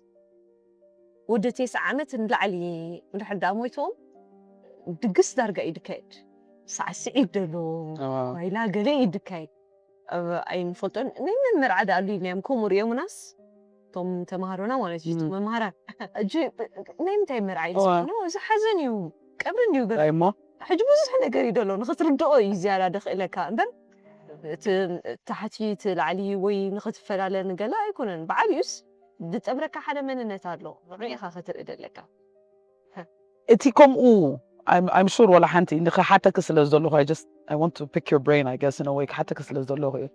ወዲ ቴስዓ ዓመት ንላዕሊ እንድሕር ደኣ ሞይቶም ድግስ ዳርጋ እዩ ድካየድ ሰዓት ስዒድ ደሎ እዋ። ዋይላ ገለ እዩ ድካየድ ኣብ ኣይንፈልጦን ናይ መን መርዓ ደኣ ኣሉ ኢልናዮም ከምኡ ርእዮምናስ እቶም ተምሃሮና ማለት እዩ እም። መምሃራን እጂ ናይ ምንታይ መርዓ እዩ እዋ። ዝብሉ እዚ ሓዘን እዩ ቀብሪ እንድዩ ገ እንታይ እሞ ሕጂ ብዙሕ ነገር እዩ ደሎ ንክትርድኦ እዩ ዝያዳ ደኽእለካ እምበር እቲ ታሕቲ እቲ ላዕሊ ወይ ንክትፈላለ ንገለ ኣይኮነን ብዓብዩስ ዝጠምረካ ሓደ መንነት ኣሎ ንዑ ኢኻ ክትርኢ ደለካ እቲ ከምኡ I'm sure ወላ ሓንቲ ንክሓተኪ ስለ ዝደለኹ I just I want to pick your brain I guess in a way ክሓተኪ ስለ ዝደለኹ እዩ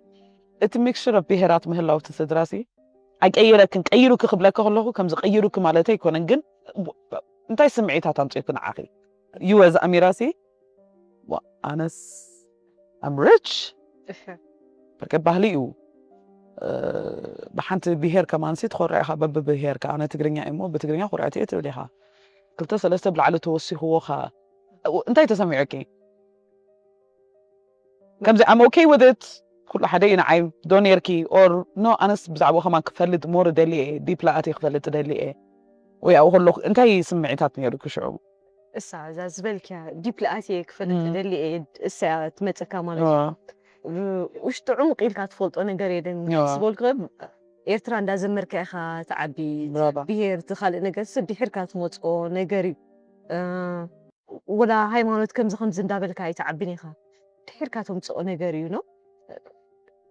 እቲ mixture of ብሄራት ምህላው እቲ ስድራሲ ኣይቀይረክን ቀይሩኪ ክብለኪ ከለኹ ከምዚ ቀይሩኪ ማለት ኣይኮነን ግን እንታይ ስምዒታት ኣምፅእኪ ንዓኺ you as ኣሚራሲ ኣነስ I'm rich በቃ ባህሊ እዩ ብሓንቲ ብሄር ከማንሲ ትኾርዕ ኢኻ በብብሄርካ ኣነ ትግርኛ እሞ ብትግርኛ ኩርዕቲ እየ ትብል ኢኻ ክልተ ሰለስተ ብላዕሊ ተወሲኽዎ ኸ እንታይ ተሰሚዑኪ ከምዚ I'm okay with it ኩሉ ሓደ እዩ ንዓይ ዶ ነርኪ or no ኣነስ ብዛዕባ ከማን ክፈልጥ more ደሊ እየ deep ኣትየ ክፈልጥ ደሊ እየ ወይ ኣብኡ ከለኹ እንታይ ስምዒታት ነይሩኪ ሽዑ እሳ እዛ ዝበልክያ deep ኣትየ ክፈልጥ ደሊ እየ እሳ እያ ትመፀካ ማለት እዩ ውሽጢ ዕሙቕ ኢልካ ትፈልጦ ነገር የለን ዝበልኩ ኤርትራ እንዳዘመርካ ኢኻ ትዓቢ ብሄር እቲ ካልእ ነገር ስድሒርካ ትመፅኦ ነገር እዩ ወላ ሃይማኖት ከምዚ ከምዚ እንዳበልካ ኣይትዓብን ኢኻ። ድሒርካ ተምፅኦ ነገር እዩ ነው።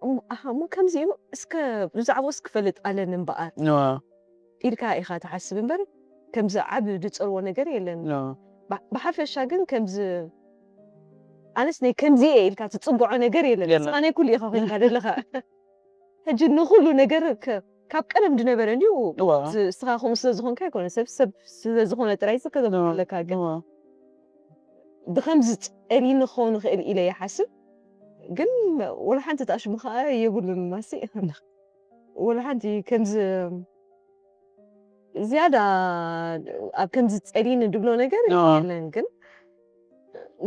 እሞ፣ ኣሃ፣ እሞ ከምዚ እዩ፣ እስከ ብዛዕባኡስ ክፈልጥ ኣለኒ እምበኣር እዋ፣ ኢልካ ኢኻ ትሓስብ እምበር፣ ከምዚ ዓብ ዝፀልዎ ነገር የለን። እዋ። ብ-፣ ብሓፈሻ ግን ከምዚ፣ ኣነስ ናይ ከምዚ እየ ኢልካ ትፅግዖ ነገር የለን። የለን። ንስኻ ናይ ኩሉ ኢኻ ኮይንካ ዘለኻ። ሕጂ ንኹሉ ነገር ከ-፣ ካብ ቀደም ዝነበረ እንዲሁ እዋ። ዝ-፣ ንስኻ ከምኡ ስለ ዝኾንካ ኣይኮነ፣ ሰብ ሰብ ስለ ዝኾነ ጥራይ ዝከዘም እዋ። ኣለካ። ግን እዋ። ብኸምዚ ጸሊኒ ክኸውን ይኽእል ኢለ ይሓስብ። ግን ወላ ሓንቲ ተኣሽሙ ኸኣ የብሉን ማሲ። ወላ ሓንቲ ከምዚ ዝያዳ ኣብ ከምዚ ጸሊኒ ድብሎ ነገር እዋ። የለን። ግን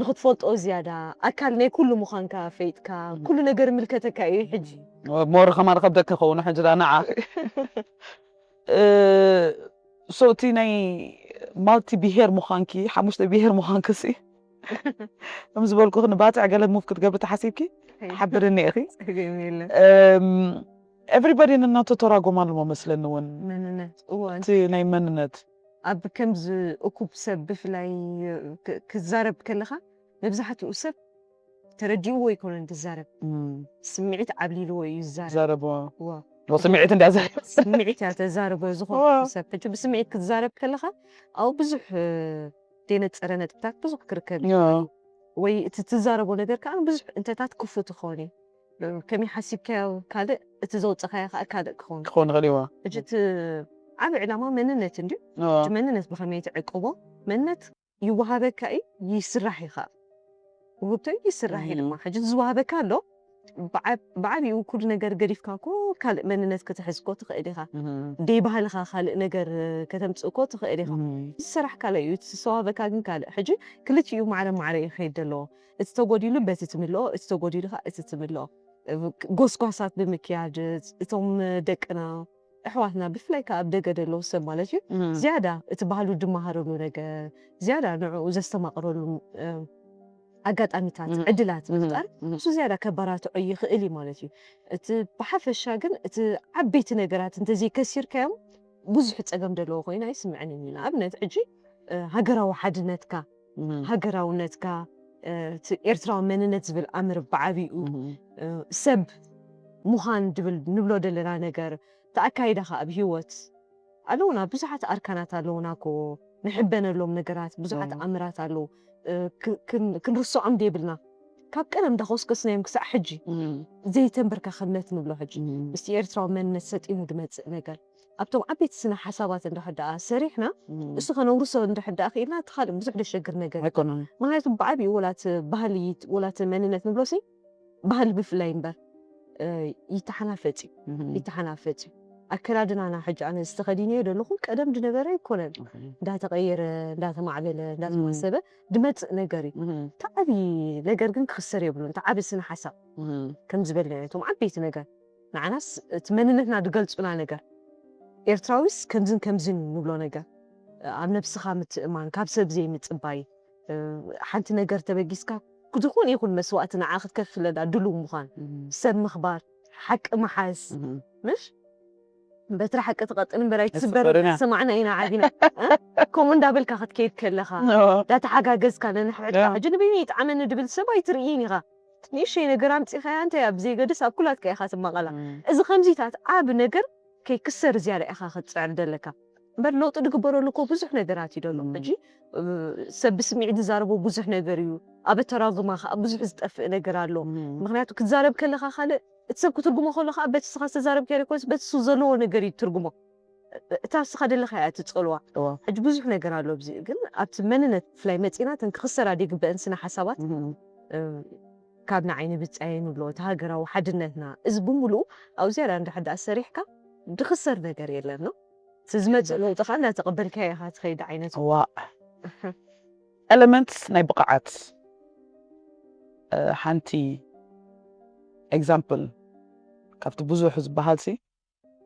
ንኽትፈልጦ ዝያዳ ኣካል ናይ ኩሉ ምዃንካ ፈይጥካ፣ ኩሉ ነገር ምልከተካ እዩ ሕጂ። ሞር ከማን ከብደክ ክኸውን ሕጂ ዳ ንዓ። እ፣ ሶ እቲ ናይ ማልቲ ብሄር ምዃንኪ፣ ሓሙሽተ ብሄር ምዃንኪ ሲ፣ ከም ዝበልኩ ንባጽዕ ገለ ሙቭ ክትገብሪ ተሓሲብኪ ሓብርኒ ኢኺ። ጸገም የለን። እም፣ ኤቭሪባዲ ነናተተራጎም ኣለዎ መስለኒ እውን መንነት፣ እወ። እቲ ናይ መንነት። ኣብ ከምዚ እኩብ ሰብ ብፍላይ ክ-፣ ክዛረብ ከለኻ መብዛሕትኡ ሰብ ተረዲእዎ ኣይኮነን ዝዛረብ። እም፣ ስምዒት ዓብሊልዎ እዩ ዝዛረብ። ዘረብዎ። እወ። ስምዒት እንዳ ዘ- ስምዒት እያ ተዛርቦ ዝኾነ እወ። ሰብ። ሕጂ ብስምዒት ክትዛረብ ከለኻ ኣብኡ ብዙሕ፣ እ፣ ዘይነጸረ ነጥብታት ብዙሕ ክርከብ እዩ። እወ። ወይ እቲ ትዛረቦ ነገር ከኣ ብዙሕ እንተታት ክፉት ይኸውን እዩ። ከመይ ሓሲብካዮ ካልእ፣ እቲ ዘውጸኻዮ ከኣ ካልእ ክኸውን። ክኸውን ይኽእል እዩ። እወ። ሕጂ እቲ ዓቢ ዕላማ መንነት እንድዩ። እወ። እቲ መንነት ብኸመይ ትዕቅቦ? መንነት ይወሃበካ እዩ፣ ይስራሕ እዩ ከኣ። ውህብቶ እዩ፣ ይስራሕ እዩ እም። ድማ። ሕጂ ዝወሃበካ ኣሎ፣ ብዓ-፣ ብዓቢኡ ኩሉ ነገር ገዲፍካ እኮ ካልእ መንነት ክትሕዝ እኮ ትኽእል ኢኻ። እም። ደይ ባህልኻ ካልእ ነገር ከተምጽእ እኮ ትኽእል ኢኻ። እም። ዝሰራሕ ካልእ እዩ፣ እቲ ዝተዋህበካ ግን ካልእ። ሕጂ ክልቲኡ ማዕረ ማዕረ እዩ ክኸይድ ዘለዎ። እቲ ተጎዲሉ በቲ ትምልኦ፣ እቲ ተጎዲሉ ከኣ እቲ ትምልኦ። ጎስጓሳት ብምክያድ፣ እቶም ደቅና፣ ኣሕዋትና፣ ብፍላይ ከኣ ኣብ ደገ ዘለዉ ሰብ ማለት እዩ፣ እም። ዝያዳ እቲ ባህሉ ድመሃረሉ ነገር፣ ዝያዳ ንዕኡ ዘስተማቕረሉ፣ እ፣ ኣጋጣሚታት፣ እም። ዕድላት እም። ምፍጣር፣ እም። እሱ ዝያዳ ከባራትዖ ይኽእል እዩ ማለት እዩ። እቲ ብሓፈሻ ግን እቲ ዓበይቲ ነገራት እንተዘይከሲርካዮም ብዙሕ ጸገም ዘለዎ ኮይኑ ኣይስምዐንን እዩ። ንኣብነት ሕጂ፣ እ፣ ሃገራዊ ሓድነትካ፣ እም። ሃገራውነትካ፣ እ፣ እቲ ኤርትራዊ መንነት ዝብል ኣምር ብዓቢኡ፣ እም። እ፣ ሰብ ምዃን ድብል ንብሎ ዘለና ነገር፣ እቲ ኣካይዳኻ ኣብ ህይወት ኣለዉና፣ ብዙሓት ኣርካናት ኣለዉና እኮ፣ ንሕበነሎም ነገራት፣ ብዙሓት እም። ኣምራት ኣለዉ፣ እ፣ ክ-፣ ክን-፣ ክንርስዖም ደይብልና። ካብ ቀደም እንዳኾስኮስናዮም ክሳዕ ሕጂ እም። ዘይተንበርካኽነት ንብሎ ሕጂ። እም። ምስቲ ኤርትራዊ መንነት ሰጢሙ ድመጽእ ነገር። ኣብቶም ዓበይቲ ስነ ሓሳባት እንድሕር ደኣ ሰሪሕና፣ እም። እሱ ከነውርሶ እንድሕር ደኣ ክኢልና፣ እቲ ካልእ ብዙሕ ደሸግር ነገር እዩ። ኣይኮነን። ምኽንያቱ ብዓቢኡ ወላ እቲ ባህሊ፣ ወላ እቲ መንነት ንብሎሲ፣ ባህሊ ብፍላይ እምበር፣ እ፣ ይተሓናፈጽ እዩ። እም። ይተሓናፈጽ እዩ። ኣከዳድናና ሕጂ ኣነ ዝተኸዲነዮ ዘለኹ ቀደም ዝነበረ ኣይኮነን። እም። እንዳተቐየረ፣ እንዳተማዕበለ፣ እም። እንዳተዋሰበ ድመጽእ ነገር እዩ። እም። እቲ ዓቢ ነገር ግን ክኽሰር የብሉን። እቲ ዓቢ ስነ ሓሳብ እም። ከም ዝበልናዮ፣ እቶም ዓበይቲ ነገር ንዓናስ እቲ መንነትና ዝገልጹና ነገር፣ ኤርትራዊስ ከምዝን ከምዝን ንብሎ ነገር፣ ኣብ ነብስኻ ምትእማን፣ ካብ ሰብ ዘይምጽባይ፣ እ፣ ሓንቲ ነገር ተበጊስካ ዝኾነ ይኹን መስዋእቲ ንዓ ክትከፍለላ ድሉው ምዃን፣ እም። ሰብ ምኽባር፣ ሓቂ ምሓዝ፣ እም። ምሽ? በትሪ ሓቂ ትቐጥን እምበር ኣይትስበርን ኣይትስበርን እያ። ሰማዕና ኢና ዓቢና። እ? ከምኡ እንዳበልካ ክትከይድ ከለኻ፣ እዎ። እንዳተሓጋገዝካ ነንሕድሕድካ። ያ። ሕጂ ንበይነይ ይጥዓመኒ ድብል ሰብ ኣይትርእይን ኢኻ። ንእሽተይ ነገር ኣምጺኻያ እንታይ ኣብ ዘይገድስ ኣብ ኩላትካ ኢኻ ትመቐላ። እም። እዚ ከምዚታት ዓቢ ነገር ከይክሰር ዝያዳ ኢኻ ክትጽዕር ደለካ። እምበር ለውጢ ዝግበረሉ እኮ ብዙሕ ነገራት እዩ ደሎ። እም። ሕጂ፣ እ፣ ሰብ ብስምዒት ዝዛረቦ ብዙሕ ነገር እዩ። ኣብ ኣተራጉማ ከኣ ብዙሕ ዝጠፍእ ነገር ኣሎ። እም። ምኽንያቱ ክትዛረብ ከለኻ ካልእ፣ እቲ ሰብ ክትርጉሞ ከሎ ከኣ በቲ ንስኻ ዝተዛረብካዮ ዘይኮነስ በቲ ንሱ ዘለዎ ነገር እዩ ትርጉሞ። እታ ንስኻ ደለኻ እያ ትጸልዋ። እዋ። ሕጂ ብዙሕ ነገር ኣሎ ኣብዚ። ግን ኣብቲ መንነት ብፍላይ መጺና እተን ክኽሰራ ዘይግበአን ስነ ሓሳባት፣ እም። እ፣ ካብ ንዓይ ንብጻየይ ንብሎ፣ እቲ ሃገራዊ ሓድነትና፣ እዚ ብምሉኡ ኣብ ዝያዳ እንድሕር ደኣ ሰሪሕካ ድኽሰር ነገር የለን ነው። እቲ ዝመጽእ ለውጢ ከኣ እንዳተቐበልካዮ ኢኻ ትኸይድ ዓይነት። እዋ። ኤለመንት ናይ ብቕዓት፣ እ፣ ሓንቲ ኤግዛምፕል ካብቲ ብዙሕ ዝበሃልሲ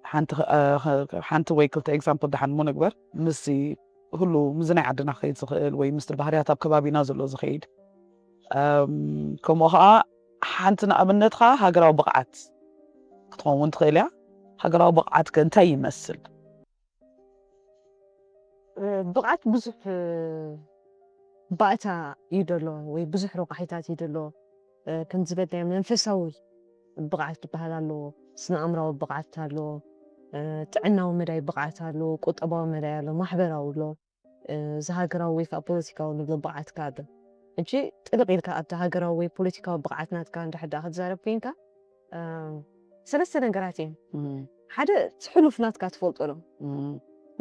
ሓንቲ ኸ-፣ እ፣ ኸ-፣ ሓንቲ ወይ ክልተ ኤግዛምፕል ደሓን እሞ ንግበር። ምስዚ ኩሉ ምስዚ ናይ ዓድና ክኸይድ ዝኽእል ወይ ምስቲ ባህርያት ኣብ ከባቢና ዘሎ ዝኸይድ፣ እም፣ ከምኡ ኸዓ ሓንቲ ንኣብነት ኸዓ ሃገራዊ ብቕዓት ክትኸውን ትኽእል እያ። ሃገራዊ ብቕዓት ከ እንታይ ይመስል? እ፣ ብቕዓት ብዙሕ፣ እ፣ ባእታ እዩ ደሎ ወይ ብዙሕ ረቋሒታት እዩ ደሎ። ከምዝበልናዮ መንፈሳዊ ብቕዓት ዝበሃል ኣሎ፣ ስነ ኣእምራዊ ብቕዓት ኣሎ፣ ጥዕናዊ መዳይ ብቕዓት ኣሎ፣ ቁጠባዊ መዳይ ኣሎ፣ ማሕበራዊ ኣሎ፣ እዚ ሃገራዊ ወይ ከዓ ፖለቲካዊ ንብሎ ብቕዓትካ ኣሎ። እጂ ጥልቕ ኢልካ ኣብቲ ሃገራዊ ወይ ፖለቲካዊ ብቕዓት ናትካ እንድሕር ደኣ ክትዛረብ ኮይንካ፣ ሰለስተ ነገራት እዮም። ሓደ እቲ ሕሉፍ ናትካ ትፈልጦ ዶ?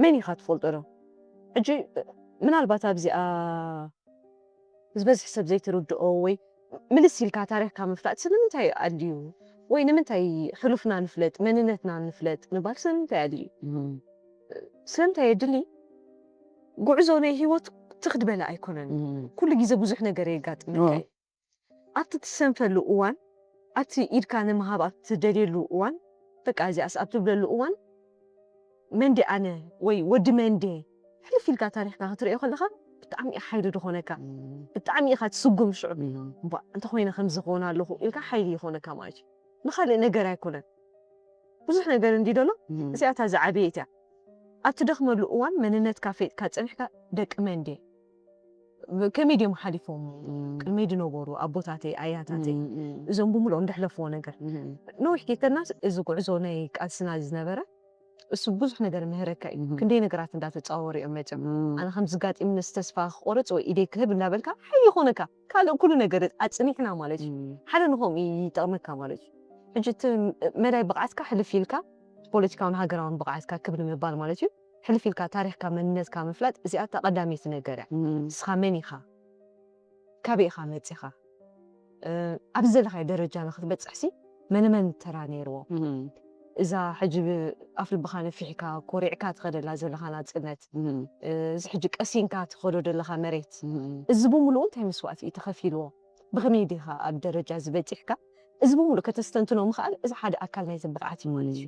መን ኢኻ ትፈልጦ ዶ? ሕጂ ምናልባት ኣብዚኣ ዝበዝሕ ሰብ ዘይትርድኦ ወይ ምልስ ኢልካ ታሪኽካ ምፍላጥ ስለምንታይ ኣድልዩ? ወይ ንምንታይ ሕሉፍና ንፍለጥ፣ መንነትና ንፍለጥ ምባል ስለምንታይ ኣድልዩ? ስለምንታይ የድሊ? ጉዕዞ ናይ ህይወት ትኽድ በለ ኣይኮነን። ኩሉ ግዜ ብዙሕ ነገር የጋጥመካ እዩ። ኣብቲ ትሰንፈሉ እዋን፣ ኣብቲ ኢድካ ንምሃብ ኣብ ትደልየሉ እዋን፣ በቃ እዚኣስ ኣብ ትብለሉ እዋን፣ መንዲ ኣነ ወይ ወዲ መንዲ ሕልፍ ኢልካ ታሪኽካ ክትርእዮ ከለኻ ብጣዕሚ እዩ ሓይሊ ዝኾነካ። ብጣዕሚ ኢኻ ትስጉም ሽዑ። እባ እንተኾይነ ከምዚ ክኾን ኣለኹ ኢልካ ሓይሊ ይኾነካ ማለት እዩ። ንኻልእ ነገር ኣይኮነን። ብዙሕ ነገር እንዲ ደሎ እዚኣታ ዝዓበየት እያ። ኣብ ትደኽመሉ እዋን መንነትካ ፈጥካ ጸኒሕካ ደቂ መንዲ ከመይ ድዮም ሓሊፎም? ቅድመይ ዝነበሩ ኣቦታተይ ኣያታተይ እዞም ብምልኦ እንደሕለፍዎ ነገር ነዊሕ ጌተናስ እዚ ጉዕዞ ናይ ቃልስና ዝነበረ እሱ ብዙሕ ነገር ምህረካ እዩ። ክንደይ ነገራት እንዳተጻወሩ እዮም መጽም ኣነ ከም ዝጋጢምንስ ተስፋ ክቆርጽ ወይ ኢደይ ክህብ እንዳበልካ ሓይ ይኾነካ ካልእ ኩሉ ነገር ኣጽኒሕና ማለት እዩ። ሓደ ንኸምኡ ይጠቕመካ ማለት እዩ። ሕጂ እቲ መዳይ ብቕዓትካ ሕልፍ ኢልካ ፖለቲካውን ሃገራውን ብቕዓትካ ክብ ንምባል ማለት እዩ። ሕልፍ ኢልካ ታሪኽካ መንነትካ ምፍላጥ እዚኣታ ቀዳመይቲ ነገር እያ። ንስኻ መን ኢኻ? ካበይ ኢኻ መጺኻ? ኣብ ዘለኻዮ ደረጃ ንክትበጽሕሲ መን መን ተራ ነይርዎ? እዛ ሕጂ ኣፍልብኻ ነፊሕካ ኮሪዕካ ትኸደላ ዘለኻ ናጽነት፣ እዚ ሕጂ ቀሲንካ ትኸዶ ዘለኻ መሬት፣ እዚ ብምሉኡ እንታይ መስዋእቲ እዩ ተኸፊልዎ? ብኸመይ ዲኻ ኣብ ደረጃ ዝበጺሕካ? እዚ ብምሉእ ከተስተንትኖ ምኽኣል እዚ ሓደ ኣካል ናይቲ ብቕዓት እዩ ማለት እዩ።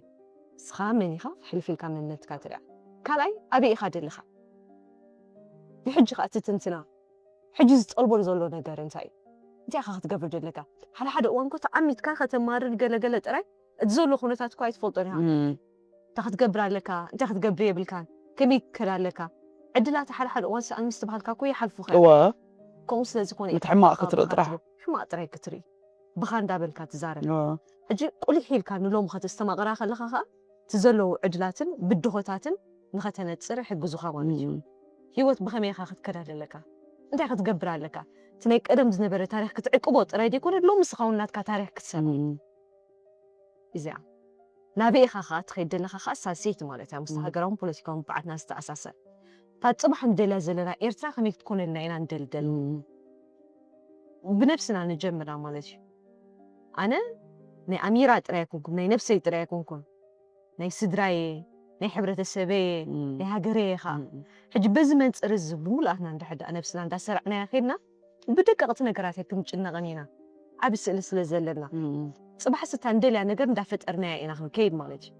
ንስኻ መን ኢኻ? ሕልፍ ኢልካ መንነትካ ትሪኣ። ካልኣይ ኣበይ ኢኻ ደለኻ? ንሕጂ ኸኣ ትትንትና። ሕጂ ዝጠልቦ ዘሎ ነገር እንታይ እዩ? እንታይ ኢኻ ክትገብር ደለካ? ሓደ ሓደ እዋን እኮ ተዓሚትካ ከተማርር ገለ ገለ ጥራይ እቲ ዘሎ ኩነታት እኮ ኣይትፈልጦን ኢኻ። እንታይ ክትገብር ኣለካ? እንታይ ክትገብር የብልካን? ከመይ ክከድ ኣለካ? ዕድላት ሓደ ሓደ እዋን ሰኣን ምስ ትበሃልካ እኮ ይሓልፉኻ እዮም። ከምኡ ስለ ዝኾነ እዩ ምትሕማቕ ክትርኢ ጥራሕ። ሕማቕ ጥራይ ክትርኢ። ብኻ እንዳበልካ ትዛረብ። ሕጂ ቁሊሕ ኢልካ ንሎሚ ከተስተማቕራ ከለኻ ኸኣ እቲ ዘለዉ ዕድላትን ብድሆታትን ንኸተነጽር ይሕግዙኻ ማለት እዩ። ህይወት ብኸመይ ኢኻ ክትከዳ ዘለካ? እንታይ ክትገብር ኣለካ? እቲ ናይ ቀደም ዝነበረ ታሪኽ ክትዕቅቦ ጥራይ ዘይኮነ ሎሚ ንስኻ እውን ናትካ ታሪኽ ክትሰርሕ። እዚኣ ናበይ ኢኻ ኸኣ ትኸይድ ዘለኻ ኸኣ ሳልሰይቲ ማለት እያ። ምስ ሃገራውን ፖለቲካውን ብዓትና ዝተኣሳሰር። እታ ጽባሕ ንደልያ ዘለና ኤርትራ ከመይ ክትኮነልና ኢና ንደሊ ዘለና? ብነብስና ንጀምራ ማለት እዩ። ኣነ ናይ ኣሚራ ጥራይ ኣይኮንኩም፣ ናይ ነብሰይ ጥራይ ኣይኮንኩም፣ ናይ ስድራየ፣ ናይ ሕብረተሰበየ፣ ናይ ሃገረየ ኸኣ። ሕጂ በዚ መንጽር እዚ ብምሉኣትና እንድሕር ደኣ ነብስና እንዳሰርዕናያ ኸይድና ብደቀቕቲ ነገራት ኣይክንጭነቕን ኢና። ዓቢ ስእሊ ስለ ዘለና ጽባሕ ስታ እንደልያ ነገር እንዳፈጠርናያ ኢና ክንከይድ ማለት እዩ።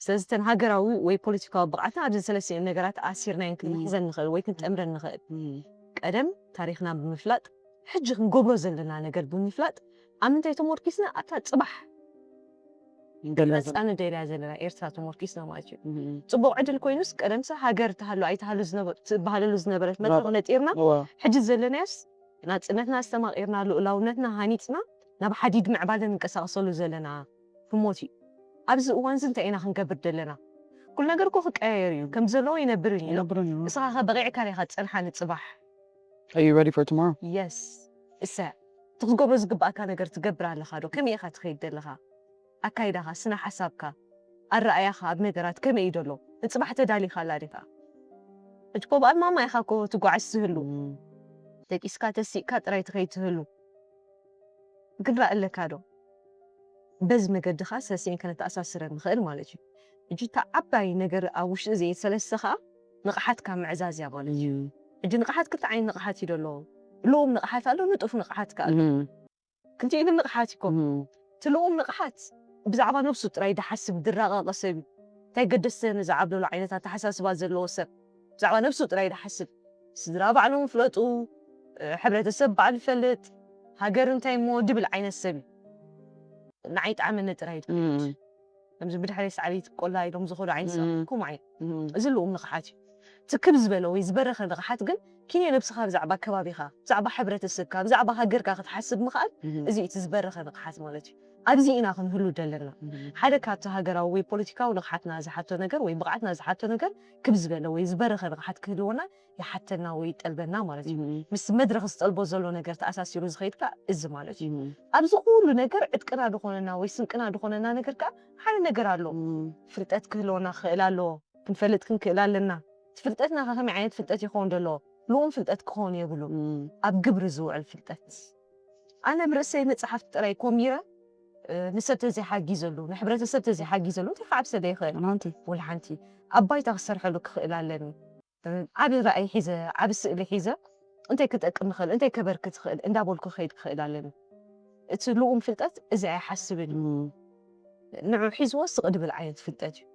ስለዚ እተን ሃገራዊ ወይ ፖለቲካዊ ብቕዓትና ኣብዘን ሰለስቲኤን ነገራት ኣሲርናየን ክንሕዘን ንኽእል ወይ ክንጠምረን ንኽእል። ቀደም ታሪኽና ብምፍላጥ ሕጂ ክንገብሮ ዘለና ነገር ብምፍላጥ ኣብ ምንታይ ተመርኪስና ኣብታ ጽባሕ ነጻ ንደልያ ዘለና ኤርትራ ተመርኪስና ማለት እዩ። ጽቡቕ ዕድል ኮይኑስ ቀደምሰ ሃገር ትሃሉ ኣይትሃሉ ትበሃለሉ ዝነበረት መድረኽ ነጢርና ሕጂ ዘለናዮስ ናጽነትና ኣስተማቒርና ልኡላውነትና ሃኒጽና ናብ ሓዲድ ምዕባለ ንንቀሳቐሰሉ ዘለና ህሞት እዩ። ኣብዚ እዋን እዚ እንታይ ኢና ክንገብር ዘለና? ኩሉ ነገር እኮ ክቀያየር እዩ። ከም ዘለዎ ይነብርን እዩ። ንስኻ ኸ በቒዕካ ዲኻ ትጸንሓ ንጽባሕ? Are you ready for tomorrow? የስ እሰ እቲ ክትገብሮ ዝግባኣካ ነገር ትገብር ኣለኻ ዶ? ከመይ ኢኻ ትኸይድ ዘለኻ? ኣካይዳኻ፣ ስነ ሓሳብካ፣ ኣረኣያኻ ኣብ ነገራት ከመይ እዩ ዘሎ? ንጽባሕ ተዳሊኻ ኣላ ዲኻ? ሕጂ እኮ በኣል ማማ ኢኻ እኮ ትጓዓዝ ትህሉ። ደቂስካ ተሲእካ ጥራይ ትኸይድ ትህሉ። ክረኣ ኣለካ ዶ? በዚ መገዲ ኸኣ ሰሲን ከነተኣሳስረን ንኽእል ማለት እዩ። ሕጂ እታ ዓባይ ነገር ኣብ ውሽጢ እዚ ሰለስተ ኸኣ ንቕሓትካ ምዕዛዝ እያ ማለት እዩ። ሕጂ ንቕሓት ክልተ ዓይነት ንቕሓት እዩ ዘሎ። ልኡም ንቕሓት ኣሎ፣ ንጡፍ ንቕሓት ከኣ ኣሎ። ክልቲኡ ግን ንቕሓት እዩ እኮ። እቲ ልኡም ንቕሓት ብዛዕባ ነብሱ ጥራይ ዝሓስብ ዝራቐቐ ሰብ እዩ። እንታይ ገደሰኒ ዝዓብለሉ ዓይነት ኣተሓሳስባ ዘለዎ ሰብ። ብዛዕባ ነብሱ ጥራይ ዝሓስብ። ስድራ ባዕሎም ይፍለጡ፣ ሕብረተሰብ ባዕሉ ይፈልጥ፣ ሃገር እንታይ እሞ ድብል ዓይነት ሰብ እዩ። ንዓይ ይጥዓመኒ ጥራይ እዩ። ከምዚ ብድሕረይ ሳዕሪ ይትቆላ ኢሎም ዝኸዱ ዓይነት ሰባት ከምኡ ዓይነት። እዚ ልኡም ንቕሓት እዩ። ትክብ ዝበለ ወይ ዝበረኸ ንቕሓት ግን ኪንዮ ነብስኻ ብዛዕባ ከባቢኻ፣ ብዛዕባ ሕብረተሰብካ፣ ብዛዕባ ሃገርካ ክትሓስብ ምኽኣል፣ እዚ እዩ እቲ ዝበረኸ ንቕሓት ማለት እዩ። ኣብዚ ኢና ክንህሉ ደለና። ሓደ ካብቲ ሃገራዊ ወይ ፖለቲካዊ ንቕሓትና ዝሓቶ ነገር ወይ ብቕዓትና ዝሓቶ ነገር ክብ ዝበለ ወይ ዝበረኸ ንቕሓት ክህልወና ይሓተና ወይ ይጠልበና ማለት እዩ። ምስ መድረኽ ዝጠልቦ ዘሎ ነገር ተኣሳሲሩ ዝኸይድ ከኣ እዚ ማለት እዩ። ኣብዚ ኩሉ ነገር ዕጥቅና ዝኾነና ወይ ስንቅና ዝኾነና ነገር ከኣ ሓደ ነገር ኣሎ። ፍልጠት ክህልወና ክኽእል ኣለዎ። ክንፈልጥ ክንክእል ኣለና። እቲ ፍልጠትና ከ ከመይ ዓይነት ፍልጠት ይኸውን ደሎ? ልኡም ፍልጠት ክኸውን የብሉ። ኣብ ግብሪ ዝውዕል ፍልጠት። ኣነ ብርእሰይ መጽሓፍቲ ጥራይ ኮሚረ ንሰብ ተዘይሓጊዘሉ፣ ንሕብረተሰብ ተዘይሓጊዘሉ እንታይ ክዓብሰለ ይኽእል? ወላ ሓንቲ ኣብ ባይታ ክሰርሐሉ ክኽእል ኣለኒ። ዓቢ ራእይ ሒዘ፣ ዓቢ ስእሊ ሒዘ እንታይ ክጠቅም ይኽእል፣ እንታይ ከበርክት ይኽእል እንዳበልኩ ክኸይድ ክኽእል ኣለኒ። እቲ ልኡም ፍልጠት እዚ ኣይሓስብን እዩ። ንዑ ሒዝዎ ስቕ ድብል ዓይነት ፍልጠት እዩ።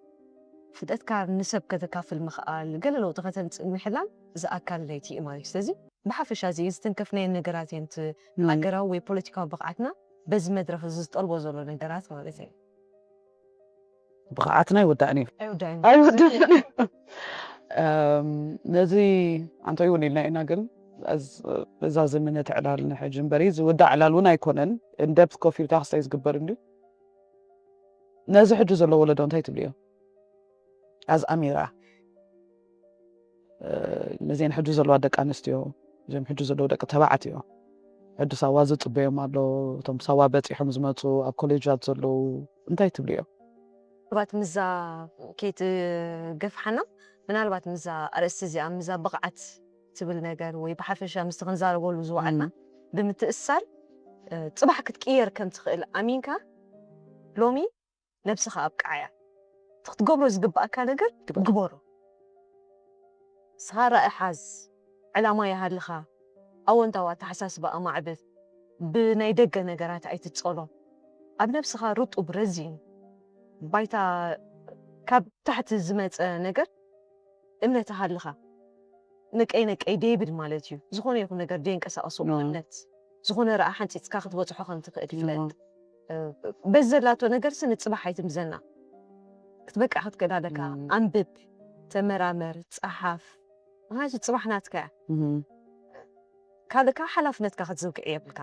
ፍልጠትካ ንሰብ ከተካፍል ምኽኣል፣ ገለ ለውጢ ከተምጽእ ምሕላን እዚ ኣካል ናይቲ እዩ ማለት እዩ። ስለዚ ብሓፈሻ እዚ ዝተንከፍናየን ነገራት እየን እቲ ሃገራዊ ወይ ፖለቲካዊ ብቕዓትና በዚ መድረኽ እዚ ዝጠልቦ ዘሎ ነገራት ማለት እዩ። ብቕዓትና ኣይወዳእን እዩ። ኣይወዳእን ኣይወዳእን እዩ። ነዚ ኣንታይ እውን ኢልና ኢና ግን እዛ ዘመነ ትዕላል ንሕጂ እምበሪ ዝውዳእ ዕላል እውን ኣይኮነን። እንደብት ኮፍ ኢልካ ክስታይ ዝግበር እንድዩ። ነዚ ሕጂ ዘሎ ወለዶ እንታይ ትብልዮ? ኣዝ ኣሚራ ነዚን ሕጂ ዘለዋ ደቂ ኣንስትዮ እዞም ሕጂ ዘለዉ ደቂ ተባዕትዮ ሕጂ ሳዋ ዝፅበዮም ኣሎ። እቶም ሳዋ በፂሖም ዝመፁ ኣብ ኮሌጃት ዘለዉ እንታይ ትብልዮ? ምናልባት ምዛ ከይትገፍሓና ምናልባት ምዛ ኣርእስቲ እዚኣ ምዛ ብቕዓት ትብል ነገር ወይ ብሓፈሻ ምስቲ ክንዛረበሉ ዝወዓልና ብምትእሳር ጽባሕ ክትቅየር ከም ትኽእል ኣሚንካ ሎሚ ነብስኻ ኣብቅዓያ። እቲ ክትገብሮ ዝግብኣካ ነገር ግበሮ። ንስኻ ራኢ ሓዝ፣ ዕላማ ይሃልኻ፣ ኣወንታዊ ኣተሓሳስባ ኣማዕብል፣ ብናይ ደገ ነገራት ኣይትጸሎ። ኣብ ነብስኻ ርጡብ ረዚን ባይታ ካብ ታሕቲ ዝመጸ ነገር እምነት ይሃልኻ። ነቀይ ነቀይ ደይብል ማለት እዩ። ዝኾነ ይኹን ነገር ደየንቀሳቐሶ ብእምነት ዝኾነ ረኣ ሓንፂፅካ ክትበፅሖ ከም ትኽእል ፍለጥ። በዚ ዘላቶ ነገርሲ ንፅባሕ ኣይትምዘና። ክትበቅዕ ክትክእል ኣለካ። ኣንብብ፣ ተመራመር፣ ፀሓፍ። ምክንያቱ ፅባሕ ናትካ እያ። ካልእ ከዓ ሓላፍነትካ ክትዝንግዕ የብልካ።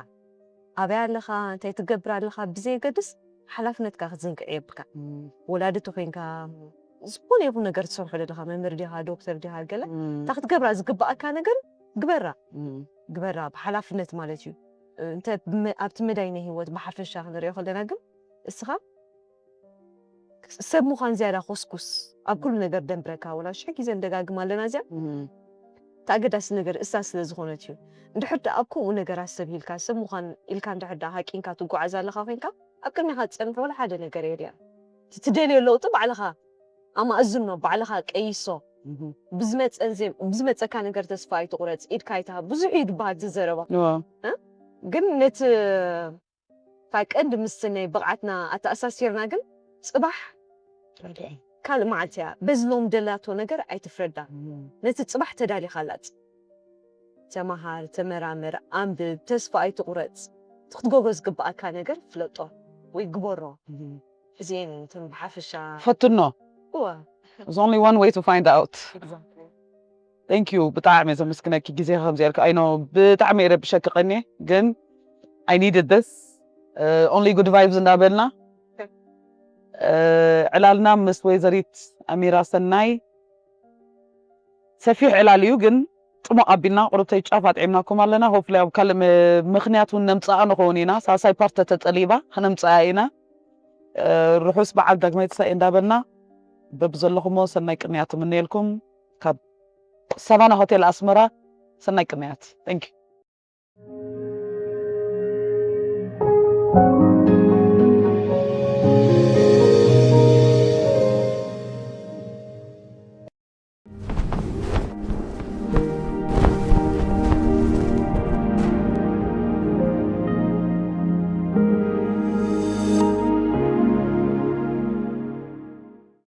ኣበይ ኣለኻ፣ እንታይ ትገብር ኣለኻ ብዘየገድስ ሓላፍነትካ ክትዝንግዕ የብልካ። ወላዲ ተኮይንካ ዝኾነ ይኹን ነገር ትሰርሖ ዘለኻ መምህር ዲኻ ዶክተር ዲኻ ገለ እታ ክትገብራ ዝግብኣካ ነገር ግበራ ግበራ ብሓላፍነት ማለት እዩ። እንተ ኣብቲ መዳይ ናይ ህይወት ብሓፈሻ ክንሪኦ ከለና ግን እስኻ ሰብ ምዃን ዝያዳ ኮስኩስ ኣብ ኩሉ ነገር ደንብረካ ወላ ሽሕ ግዜ ንደጋግም ኣለና እዚኣ እቲ ኣገዳሲ ነገር እሳ ስለ ዝኾነት እዩ። እንድሕር ደኣ ኣብ ከምኡ ነገራት ሰብ ሂልካ ሰብ ምዃን ኢልካ እንድሕር ደኣ ሃቂንካ ትጓዓዝ ኣለኻ ኮይንካ ኣብ ቅድሚኻ ዝጸንሕ ወላ ሓደ ነገር የድልያን። እቲ ትደልዮ ለውጢ ባዕልኻ ኣማእዝኖ፣ ባዕልኻ ቀይሶ። ብዝመጸካ ነገር ተስፋ ኣይትቑረጽ፣ ኢድካ ኣይትሃብ። ብዙሕ እዩ ዝበሃል እዚ ዘረባ። ግን ነቲ እታ ቀንዲ ምስቲ ናይ ብቕዓትና ኣተኣሳሲርና ግን ጽባሕ ካልእ መዓልቲ እያ። በዚ ሎም ደላቶ ነገር ኣይትፍረዳ። ነቲ ጽባሕ ተዳሊኻ ላጽ። ተመሃር፣ ተመራመር፣ ኣንብብ፣ ተስፋ ኣይትቑረጽ። እቲ ክትገብሮ ዝግብኣካ ነገር ፍለጦ ወይ ግበሮ። እዚኤን እንትን ብሓፈሻ ፈትኖ። እወ። There's only one way to find out. Thank you ብጣዕሚ ዘመስግነኪ ግዜ ከምዚ ኢልካ ኣይኖ ብጣዕሚ የረብሸኪ ቀኒ ግን I needed this. Only good vibes እንዳበልና ዕላልና ምስ ወይዘሪት ኣሚራ ሰናይ ሰፊሕ ዕላል እዩ ግን ጽሙቕ ኣቢልና ቁርብተይ ጫፍ ኣጥዒምናኩም ኣለና። Hopefully ኣብ ካልእ ምኽንያት እውን ነምጽኣ ንኸውን ኢና። ሳልሳይ ፓርት ተተጸሊባ ክነምጽኣ ኢና። ርሑስ በዓል ዳግማይ ትንሳኤ እንዳበልና በብዘለኹሞ ሰናይ ቅንያት ትምነየልኩም። ካብ ሰቫና ሆቴል ኣስመራ ሰናይ ቅንያት። Thank you.